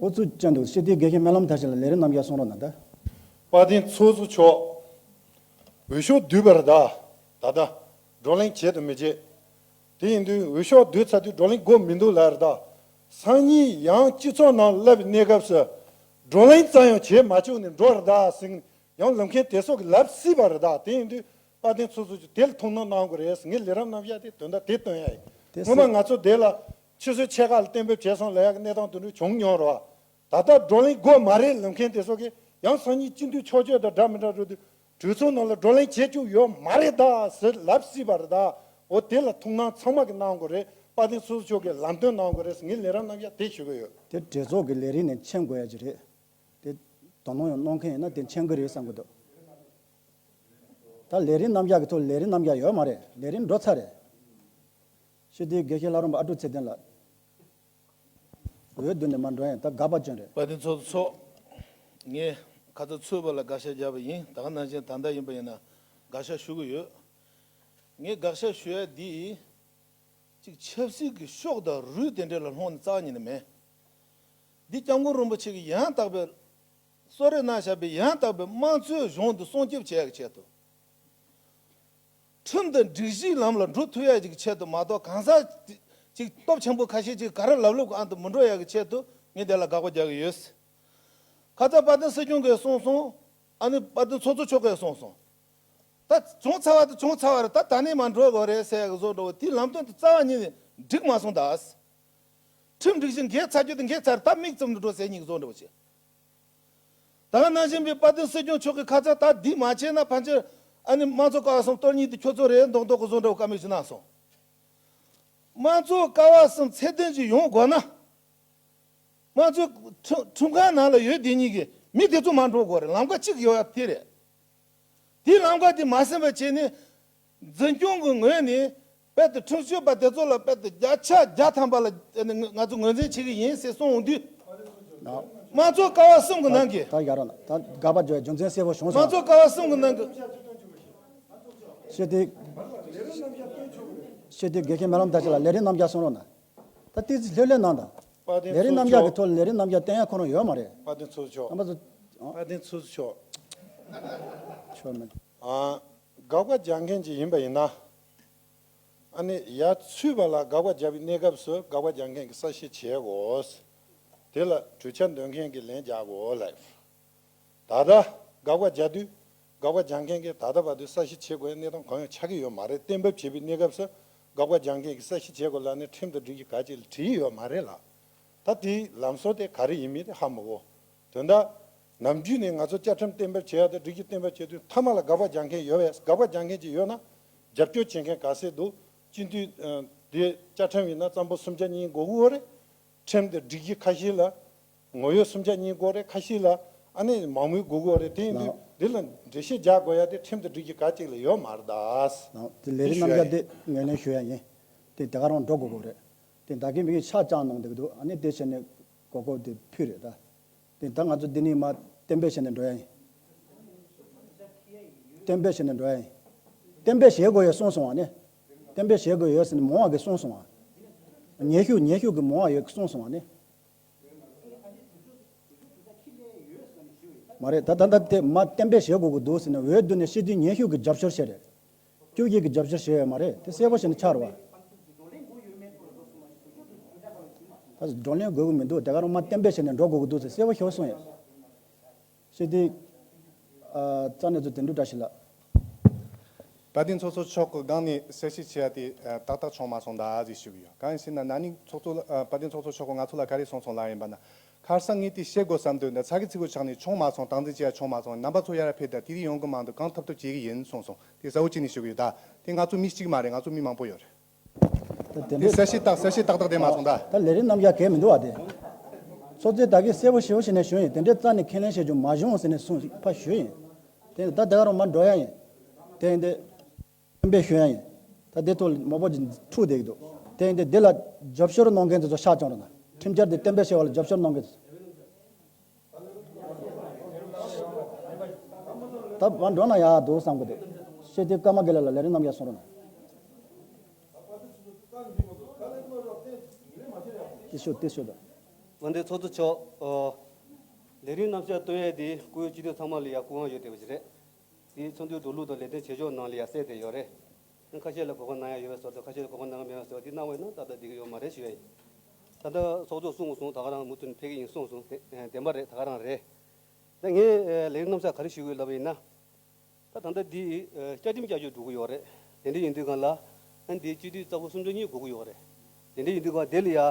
ཨུ་ཚུགས་ཅན་འདུག་སྲིད་དུས་དགེ་བཤེས་སྨོན་ལམ་མཐར་ཕྱིན་ལགས། ལས་རིམ་རྣམ་གཞག་གསུང་རོགས་གནང་ད། དཔལ་ལྡན་ཚོགས་གཙོ་མཆོག་འོས་ཤོག་བསྡུས་པ་རེད་ད། ད་ལྟ་བགྲོ་གླེང་བྱེད་དང་མི་བྱེད། དེ་ཡིན་དུས་འོས་ཤོག་བསྡུས་ཚར་དུས་བགྲོ་གླེང་དགོས་མི་འདུག་ལབ་རེད་ད། སང་ཉིན་ཡང་སྤྱི་ཚོགས་ནང་སླེབས་པའི་གནས་སྐབས་སུ། བགྲོ་གླེང་ཙམ་ཡང་བྱེད་མ་བཅུག་ནས་འགྲོ་རེད་ད་ཟེར་ནས་ཡང་ལབ་མཁན་དེ་ཚོ་གིས་ལབ་སྲིད་པ་རེད་ད། དེ་ཡིན་དུས་དཔལ་ལྡན་ཚོགས་གཙོ་མཆོག་དེ་ལ་ཐུགས་སྣང་གནང་དགོས་རེད། ངས་ལས་རིམ་རྣམ་གཞག་དེ་དོན་དག་དེ་སྟོན་ཡ་ཡིན། དེ་སྔོན་མ་ང་ཚོ་དེ་ལ་ཆུ་ཚོད་ཕྱེད་ཀ་ལ་གཏན་འབེབས་བྱས་སོང་ལབ་ཡག་གི་གནས་སྟངས་དེ་འདྲ་བྱུང་མྱོང་རེད་བ། ད་ལྟ་བགྲོ་གླེང་དགོས་མ་རེད་ལབ་མཁན་དེ་ཚོ་གིས་ཡང་སང་ཉིན་སྤྱི་འཐུས་ཆོག་ཆོག་དང་འདྲ་མི་འདྲ་འགྲོ་དུས་གྲོས་ཚོགས་ནང་ལ་བགྲོ་གླེང་བྱེད་བཅུག་ཡོད་མ་རེད་ད་ཟེར་ལབ་སྲིད་པ་རེད་ད། འོ་དེ་ལ་ཐུགས་སྣང་ཚང་མ་གིས་གནང་དགོས་རེད། དཔལ་ལྡན་ཚོགས་གཙོ་མཆོག་གིས་ལམ་སྟོན་གནང་དགོས་རེད། ངས་ལས་རིམ་རྣམ་གཞག་དེ་ཞུ་གི་ཡོད། དེ་གྲོས་ཚོགས་ཀྱི་ལས་རིམ་ནས་མཁྱེན་དགོས་ཡ་ཅིག་རེད། དེ་དོ་སྣང་ཡང་གནང་མཁན་ཡིན་ན་དེ་མཁྱེན་གྱི་རེད་བསམ་གྱི་འདུག་ད་ལས་རིམ་རྣམ་གཞག་གི་ཐོག་ལས་རིམ་རྣམ་གཞག་ཡོད་མ་རེད། ལས་རིམ་འགྲོ་ཚར་རེད། སྤྱི་འཐུས་དགེ་བཤེས་ལྷ་རམས་པ་ཨ་ཀྲུག་ཚེ་བརྟན་ལགས། འོས་བསྡུ་ནས་མར་འགྲོ་ཡ་ཡིན། ད་དགག་པ་ཅན་རེད། དཔལ་ལྡན་ཚོགས་གཙོ་མཆོག་ངས་ཁ་ཚ་ཚུད་པ་ལ་དགག་བྱ་བརྒྱབ་པ་ཡིན། ད་ག་ནང་བཞིན་ད་ལྟ་ཡིན་པ་ཡིན་ན་དགག་བྱ་ཞུ་གི་ཡོད། ངས་དགག་བྱ་ཞུ་ཡ་འདི། གཅིག་ཆབ་སྲིད་ཀྱི་ཕྱོགས་དང་རུས་དེ་འདྲ་ལ་ལྷུང་ནས་རྩ་བ་ཉིད་ནས་མེད། འདི་སྐྱབས་མགོན་རིན་པོ་ཆེ་གིས་ཡང་དག་པའི་གསོལ་རས་གནང་བཞག་པའི་ཡང་དག་པའི་དམངས་གཙོའི་གཞུང་འདི་སྲུང་སྐྱོབ་བྱེད་ཡག་གི་ཆེད་དུ། ཁྲིམས་དང་སྒྲིག་གཞིའི་ལམ་ལ་འགྲོ་ཐུབ་ཡག་ཅིག་གི་ཆེད་དུ་མ་གཏོགས། གང་ཟག་ཅིག་སྟོབས་ཆེན་པོ་ཁ་ཤས་ཅིག་ག་རེ་ལབ་ལབ་གི་ཨང་དུ་མི་འགྲོ་ཡག་གི་ཆེད་དུ་ངས་དེ་ལ་དགག་པ་རྒྱག་གི་ཡོད། ཁ་ཚ་དཔལ་ལྡན་སྲིད་སྐྱོང་གིས་གསུངས་སོང་། ཨ་ནི་དཔལ་ལྡན་ཚོགས་གཙོ་མཆོག་གིས་གསུངས་སོང་། ད་བྱུང་ཚར་བ་དེ་བྱུང་ཚར་བ་རེད། ད་ད་ནས་མར་འགྲོ་དགོས་རེད་ཟེར་ཡག་གི་བཟོ་འདྲ་བོ་དེའི་ལམ་སྟོན་དེ་རྩ་བ་ཉིད་ནས་འགྲིག་མ་སོང་ད། ཁྲིམས་སྒྲིག་གཞི་འགལ་ཚར་རྒྱུ་དེ་འགལ་ཚར། ད་མིག་བཙུམ་ནས་འགྲོ་ཟེར་ཉིད་ཀྱི་བཟོ་འདྲ་བོ་བྱས། ད་ག་ནང་བཞིན་པའི་དཔལ་ལྡན་སྲིད་སྐྱོང་མཆོག་གིས་ཁ་ཚ་ད་འདི་མ་བྱས་ན་ཕན་ཆད་ཨ་ནི་དམངས་གཙོ་ཀ་བ་གསུམ་གཏོར་ཉིད་དེ་ཁྱོད་ཚོ་རེད་མདོག་མདོག་གི་བཟོ་འདྲ་བོ་བཀའ་མོལ་ཞིག་གནང་སོང་། དམངས་གཙོ་ཀ་བ་གསུམ་ཚད་ལྡན་ཞིག་ཡོང་དགོས་ན། དམངས་གཙོའི་ཁྲིམས་ཁྲིམས་ཁང་ནང་ལ་ཡོད་དེ་ཉིད་ཀྱི་མི་དེ་ཚོ་མར་འགྲོ་དགོས་རེད། ལམ་ཀ་གཅིག་ཡོད་ཡ་དེ་རེད། དེའི་ལམ་ཀ་དེ་མ་ཟིན་པ་བྱས་ནས། འཛིན་སྐྱོང་གི་ངོས་ནས་དཔལ་དུ་ཁྲིམས་ཞིབ་པ་དེ་ཚོ་ལ་དཔལ་དུ་བརྒྱ་ཆ་བརྒྱ་ཐམ་པ་ལ་ང་ཚོ་ངོས་འཛིན་བྱེད་ཀྱི་ཡིན་ཟེར་གསུངས་འོང་དུས། དམངས་གཙོ་ཀ་བ་གསུམ་གྱི་ནང་གི་ད་ཡ་རང་ད་དགག་པ་བརྗོད་རྒྱུ་མཚན་གསལ་པོ་བྱུང་སོང་། དམངས་གཙོ་ཀ་བ་གསུམ་གྱི་ནང་གི་སྤྱི་འཐུས། སྤྱི་འཐུས་དགེ་བཤེས་སྨོན་ལམ་བདག་ཅིག་ལ་ལས་རིམ་རྣམ་གཞག་གསུང་རོགས་གནང་། ད་ཏིག་ཙི་ལྷོད་ལྷོད་གནང་དང་། དཔལ་ལྡན་ལས་རིམ་རྣམ་གཞག་གི་ཚོགས་ཐོག་ལ་ལས་རིམ་རྣམ་གཞག་བསྟན་ཡ་ཁོ་རང་ཡོད་མ་རེད། དཔལ་ལྡན་ཚོགས་གཙོ་མཆོག་རྣམ་པ་ཚོ། དཔལ་ལྡན་ཚོགས་གཙོ་མཆོག་ཆོག་མེད། ཨ། དགག་པ་རྒྱག་མཁན་ཅིག་ཡིན་པ་ཡིན་ན། ཨ་ནི་ཡར་ཚུད་པ་ལ་དགག་པ་རྒྱག་པའི་གནས་སྐབས་སུ་དགག་པ་རྒྱག་མཁན་གྱིས་གསལ་བཤད་བྱེད་དགོས། དེ་ལ་གྲོས་འཆར་འདོན་མཁན་གྱིས་ལན་རྒྱག་དགོས་ལབ། ད་ལྟ་དགག་པ་རྒྱག་དུས་དགག་པ་རྒྱག་མཁན་གྱིས་ད་ལྟ་བར་དུ་གསལ་བཤད་བྱེད་དགོས་པའི་གནས་སྟངས་གང་ཡང་ཆགས་ཀྱི་ཡོད་མ་རེད། གཏན་འབེབས་བྱེད་པའི་གནས་སྐབས་སུ་དགག་པ་རྒྱག་མཁན་གྱིས་གསལ་བཤད་བྱེད་དགོས་ལབ་ནས་ཁྲིམས་དང་སྒྲིག་གཞི་ག་ཅིག་ལ་བྲིས་ཡོད་མ་རེད་ལ། ད་དེའི་ལམ་སྲོལ་དེ་ག་རེ་ཡིན་མིན་དེ་ཧ་མ་གོ། དོན་དག་ནམ་རྒྱུན་ནས་ང་ཚོ་བཅའ་ཁྲིམས་གཏན་འབེབས་བྱེད་ཡ་དང་སྒྲིག་གཞི་གཏན་འབེབས་བྱེད་དུས་མཐའ་མ་ལ་དགག་པ་རྒྱག་མཁན་ཡོད་པས། དགག་པ་རྒྱག་མཁན་ཅིག་ཡོད་ན་རྒྱབ་སྐྱོར་བྱེད་མཁན་ག་ཚད་འདུག་སྤྱི་འཐུས་དེ་བཅའ་ཁྲིམས་ཡིན་ན་རྩོམ་པ་སུམ་ཆ་གཉིས་དགོས་ཀྱི་ཡོད་རེད། ཁྲིམས་དང་སྒྲིག་གཞི་ཁ་ཤས་ལ་ངོ་ཡོད་སུམ་ཆ་གཉིས་དགོས་རེད། ཁ་ཤས་ལ་ཨ་ནི་མང་མོས་དགོས་ཀྱི་ཡོད་རེད། དེ་ཡིན་དུས་འདི་ལ་འགྲེལ་བཤད་རྒྱག་དགོས་ཡ་དེ་ཁྲིམས་དང་སྒྲིག་གཞི་ག་ཅིག་ལ་ཡོད་མ་རེད་ད། དེ་ལས་རིམ་རྣམ་གཞག་དེ་ངོས་ལེན་ཞུ་ཡ་ཡིན། དེ་ད་ག་རང་འགྲོ་དགོས་ཀྱི་རེད། དེ་ད་གིན་མི་གིས་ཆ་བཅངས་གནང་བསྡད་ཀྱི་འདུག་ཨ་ནི་དེ་བྱས་ནས་གོ་སྐབས་དེ་ཕུལ་རེད་ད། དེ་ད་ང་ཚོ་འདི་ནས་མར་གཏན་འབེབས་བྱས་ནས་འགྲོ་ཡ་ཡིན། གཏན་འབེབས་བྱས་ནས་འགྲོ་ཡ་ཡིན། གཏན་འབེབས་བྱེད་དགོས་ཡོད་གསུངས་སོང་བ་ནི། གཏན་འབེབས་བྱེད་དགོས་ཡོད་ཟེར་ནས་མང་བ་གིས་གསུངས་སོང་བ། ཉེ་ཤོས་ཉེ་ཤོས་ཀྱིས་མང་བ་ཡོད་གསུངས་སོང་བ་ནི། མ་རེད། ད་ད་ད་དེ་མར་གཏན་འབེབས་བྱེད་དགོས་ཀྱི་འདུག་ཟེར་ནས་འོས་བསྡུ་ནས་སྤྱི་འཐུས་ཉེ་ཤོས་ཀྱིས་རྒྱབ་སྐྱོར་བྱས་རེད། བཅུ་གཅིག་གིས་རྒྱབ་སྐྱོར་བྱས་ཡོད་མ་རེད། དེ་གསལ་པོ་བྱས་ནས་ཆགས་རེད་བ། ད་བགྲོ་གླེང་དགོས་ཀྱི་མི་འདུག་དེ་ག་རང་མ་གཏན་འབེབས་བྱས་ནས་འགྲོ་དགོས་ཀྱི་འདུག་ཟེར་གསལ་པོ་ཞེ་པོ་གསུངས་ཡོད། ཞེས་དེ། ཨ། རྩ་ནས་ཚོ་དོན་གྲུབ་བཀྲ་ཤིས་ལགས། དཔལ་ལྡན་ཚོགས་གཙོ་མཆོག་གི་སྒང་ནས་གསལ་བཤད་བྱས་ཏེ་ཏག་ཏག་བྱུང་མ་སོང་ད་ཟེར་ཞུ་གི་ཡོད། གང་ཡིན་ཟེར་ན་ན་ནིང་ཚོགས་གཙོ་ལ་ཨ། དཔལ་ལྡན་ཚོགས་གཙོ་མཆོག་གིས་ང་ཚོ་ལ་ག་རེ་གསུངས་སོང་ལབ་ཡིན་པ་ན། ཁ་སང་ངས་དེ་བཤད་དགོས་བསམ་དུས་འདི་ཚ་གི་ཚིག་གུ་ཆགས་ནས་བྱུང་མ་སོང་། སྟངས་འཛིན་བྱས་བྱུང་མ་སོང་། རྣམ་པ་ཚོ་ཡར་ཕེབས་དང་དེ་རིང་ཡོང་གི་མ་འདུག་གང་ཐུབ་ཐུབ་བྱེད་ཀྱི་ཡིན་གསུངས་སོང་། དེ་གསལ་པོ་བྱས་ནས་ཞུ་གི་ཡོད། ད་དེ་ང་ཚོ་མི་གཅིག་མ་རེད། ང་ཚོ་མི་མང་པོ་ཡོད་རེད། ད་དེ་འདྲའི་གསལ་བཤད་ཏག་གསལ་བཤད་ཏག་ཏག་བསྡད་མ་སོང་ད། ད་ལས་རིམ་རྣམ་གཞག་གལ་མི་འདུག་བ་དེ། ཚོགས་གཙོས་ད་གིན་གསལ་པོ་ཞེ་པོ་བྱས་ནས་ཞུས་ཡིན། དེ་འདྲའི་རྩ་ནས་ཁས་ལེན་བྱེད་རྒྱུ་མ་བྱུང་ཟེར་ནས་གསུངས་ཕར་ཞུས་ཡིན། དེ་ནས་ད་དེ་ག་རང་མར་འགྲོ་ཡ་ཡིན། དེ་ཡིན་དུས། གཏན་འབེབས་ཞུ་ཡ་ཡིན། ད་དེ་ཐོག་མང་པོ་ཅིག་འཁྲུག་བསྡད་ཀྱི་འདུག་དེ་ཡིན་དུས་དེ་ལ་རྒྱབ་སྐྱོར་གནང་མཁན་ཚོ་ཚོ་ཤག་བཅོམ་རོགས་གནང་། ཁྲིམས་འཆར་དེ་གཏན་འབེབས་བྱས་པ་ལ་རྒྱབ་སྐྱོར་གནང་མཁན་ཚོ། ད་བར་འགྲོ་ན་ཡག་འདུག་བསམ་གྱི་འདུག་བཤད་དེ་ཀརྨ་དགེ་ལེགས་ལ་ལས་རིམ་རྣམ་གཞག་གསུང་རོགས་གནང་། དེ་ཤོད་དེ་ཤོད་དང་། དཔལ་ལྡན་ཚོགས་གཙོ་མཆོག་ཨོ། ལས་རིམ་རྣམ་གཞག་གཏོང་ཡས་དེ་སྐུ་ཡོད་སྤྱི་འཐུས་ཚང་མ་ལ་ཡ་སྐུ་དབང་ཡོད་བསྡད་པ་ཞིག་རེད། དེའི་ཚོགས་འདུའི་འགྲོ་ལུགས་དང་ལས་དོན་བྱེད་ཕྱོགས་ནང་ལ་ཡ་གསལ་བསྡད་ཡོད་རེད། ཁ་ཤས་ལ་གོ་སྐབས་གནང་ཡ་ཡོད་པའི་བཟོ་འདྲ། ཁ་ཤས་ལ་གོ་སྐབས་གནང་གི་མེད་པའི་བཟོ་འདྲ། འདི་གནང་བས་ན་ཏག་ཏག་བསྡད་ཀྱི་ཡོད་མ་རེད་ཞུ་ཡ་ཡིན། ད་ལྟ་ཚོགས་གཙོས་གསུངས་སོང་། ད་ག་རང་མུ་མཐུད་ནས་ཕེབས་ཀྱི་ཡིན་གསུངས་སོང་། དེ་བདེན་པ་རེད། ད་ག་རང་རེད། ད་ངས་ལས་རིམ་རྣམ་གཞག་ག་རེ་ཞུ་དགོས་ལབ་པ་ཡིན་ན། ད་ད་ལྟ་འདི་བཅའ་ཁྲིམས་བསྐྱར་བཅོས་འགྲོ་གི་ཡོད་རེད། དེ་འདྲ་ཡིན་དུས་སྒང་ལ་ཨ་ནི་འདི་སྤྱི་འཐུས་རྩ་འབོར་སུམ་ཆ་གཉིས་དགོས་ཀྱི་ཡོད་རེད། དེ་འདྲ་ཡིན་དུས་སྒང་དེ་ལ་ཡ་ཨ་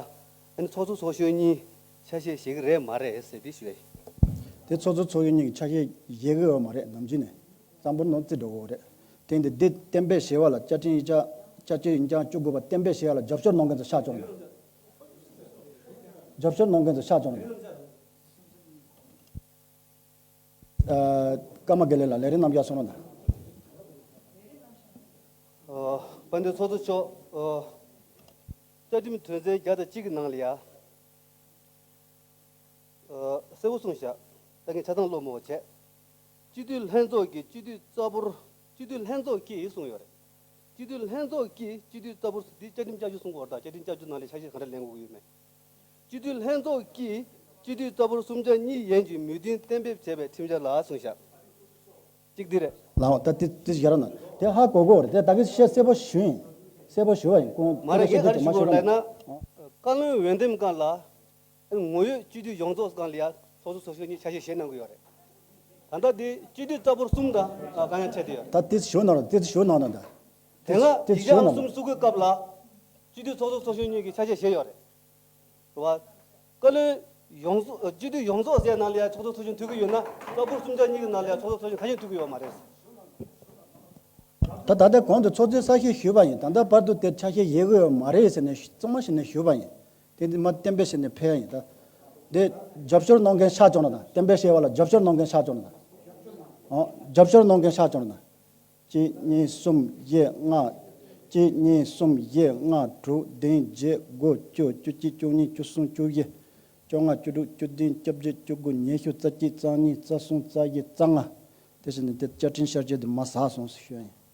ནི་ཚོགས་གཙོ་ཚོགས་གཞོན་གཉིས་ཆ་ཤས་བཞེས་ཀྱི་རེད་མ་རེད་ཟེར་དེ་ཞུ་ཡ་ཡིན། དེ་ཚོགས་གཙོ་ཚོགས་གཞོན་གཉིས་ཀྱི་ཆ་ཤས་བཞེས་ཀྱི་ཡོད་མ་རེད། ནམ་རྒྱུན་ནས་རྩ་འབོར་ནང་རྩིས་འགྲོ་གི་ཡོད་རེད། དེ་འདི་འདི་གཏན་འབེབས་བྱས་པ་ལ་བཅའ་ཁྲིམས་ཡིག་ཆ་བཅའ་ཁྲིམས་ཡིག་ཆ་བཅུ་དགུ་པ་གཏན་འབེབས་བྱས་པ་ལ་རྒྱབ་སྐྱོར་གནང་མཁན་ཚོ་ཤག་བཅོམ་རོགས་གནང་། རྒྱབ་སྐྱོར་གནང་མཁན་ཚོ་ཤག་བཅོམ་རོགས་གནང་། ཨ། ཀརྨ་དགེ་ལེགས་ལགས་ལས་རིམ་རྣམ་གཞག་གསུང་རོགས་གནང་། ཨ། དཔལ་ལྡན་ཚོགས་གཙོ་མཆོག་ཨ། བཅའ་ཁྲིམས་དོན་ཚན་བརྒྱ་དང་གཅིག་གི་ནང་ལ་ཡ། ཨ། གསལ་པོ་གསུངས་བཞག་ད་ངས་ཆ་ཚང་ཀློག་མི་བྱེད། སྤྱི་འཐུས་ལྷན་ཚོགས་ཀྱིས་སྤྱི་འཐུས་རྩ་འབོར། སྤྱི་འཐུས་ལྷན་ཚོགས་ཀྱིས་གསུངས་ཡོད་རེད། སྤྱི་འཐུས་ལྷན་ཚོགས་ཀྱིས་སྤྱི་འཐུས་རྩ་འབོར་འདི་བཅའ་ཁྲིམས་བསྐྱར་བཅོས་གསུང་གི་ཡོད་རེད། ད་བཅའ་ཁྲིམས་བསྐྱར་བཅོས་ནང་ལ་ཆ་ཤས་ག་འདྲ་ལེན་དགོས་ཀྱི་ཡོད་མེད། སྤྱི་འཐུས་ལྷན་ཚོགས་ཀྱིས་སྤྱི་འཐུས་རྩ་འབོར་སུམ་ཆ་གཉིས་ཡན་གྱི་མོས་མཐུན་གཏན་འབེབས་བྱས་པའི་ཁྲིམས་འཆར་ལ་གསུངས་བཞག་གཅིག་འདི་རེད། ལའོ། ད་དེ་དེ་ཞར་ན་དེ་ཧ་གོ་གོ་རེད། དེ་ད་གིན་བཤད་གསལ་པོ་ཞུ་ཡིན། གསལ་པོ་ཞུ་བ་ཡིན། ཁོང་མ་རེད། ངས་ག་རེ་ཞུ་དགོས་རེད་ལབ་ན། བཀའ་བློན་འོས་འདེམས་སྒང་ལ་ངོ་ཡོད་སྤྱི་འཐུས་ཡོངས་རྫོགས་སྒང་ལ་ཡ་ཚོགས་གཙོ་ཚོགས་གཞོན་གཉིས་ཆ་ཤས་བཞེས་གནང་གི་ཡོད་རེད། ད་ལྟ་དེ་སྤྱི་འཐུས་རྩ་འབོར་གསུམ་དང་གང་ཡང་ཆད་དེ་ཡོད་རེད། ད་དེ་ཞུ་གནང་རོགས། དེ་ཞུ་གནང་རོགས་ད། དེ་སྔ་དེ་ཡིག་ཆ་ཞུ་ཨང་གནང་གསུམ་རོགས། བཙུགས་སྐབས་ལ་སྤྱི་འཐུས་ཚོགས་གཙོ་ཚོགས་གཞོན་གཉིས་ཀྱི་ཆ་ཤས་བཞེས་ཡོད་རེད། རེད་བ། བཀའ་བློན་ཡོངས་རྫོགས་སྤྱི་འཐུས་ཡོངས་རྫོགས་ཟེར་ནང་ལ་ཡ་ཚོགས་གཙོ་ཚོགས་གཞོན་ཐུག་གི་ཡོད་ན་རྩ་འབོར་གསུམ་ཆ་གཉིས་ཀྱི་ནང་ལ་ཡ་ཚོགས་གཙོ་ཚོགས་གཞོན་ཁ་ཤས་ཐུག་གི་ཡོད་མ་རེད། ད་ད་ལྟ་གོང་དུ་ཚོགས་གཙོས་གསལ་བཤད་ཞུས་པ་ཡིན། ད་ལྟ་བར་དུ་དེ་ཆ་ཤས་བཞེས་ཀྱི་ཡོད་མ་རེད་ཟེར་ནས་གཙང་མ་བྱས་ནས་ཞུས་པ་ཡིན། དེ་འདི་མ་གཏན་འབེབས་བྱས་ནས་ཕེབས་ཡ་ཡིན་ད། དེ་རྒྱབ་སྐྱོར་གནང་མཁན་ཤག་བཅོམ་རོགས་གནང་། གཏན་འབེབས་བྱས་པ་ལ་རྒྱབ་སྐྱོར་གནང་མཁན་ཤག་བཅོམ་རོགས་གནང་། ཨོ། རྒྱབ་སྐྱོར་གནང་མཁན་ཤག་བཅོམ་རོགས་གནང་། གཅིག་གཉིས་གསུམ་བཞི་ལྔ། གཅིག་གཉིས་གསུམ་བཞི་ལྔ་དྲུག་བདུན་བརྒྱད་དགུ་བཅུ་བཅུ་གཅིག་བཅུ་གཉིས་བཅུ་གསུམ་བཅུ་བཞི། བཅོ་ལྔ། བཅུ་དྲུག། བཅུ་བདུན། བཅོ་བརྒྱད། བཅུ་དགུ། ཉི་ཤུ། རྩ་གཅིག་རྩ་གཉིས། རྩ་གསུམ། རྩ་བཞི། རྩ་ལྔ། དེ་བཞིན་དེ་བཅའ་ཁྲིམས་བསྐྱར་བཅོས་དེ་མར་ཟགས་སོང་ཟེར་ཞུ་ཡ་ཡིན།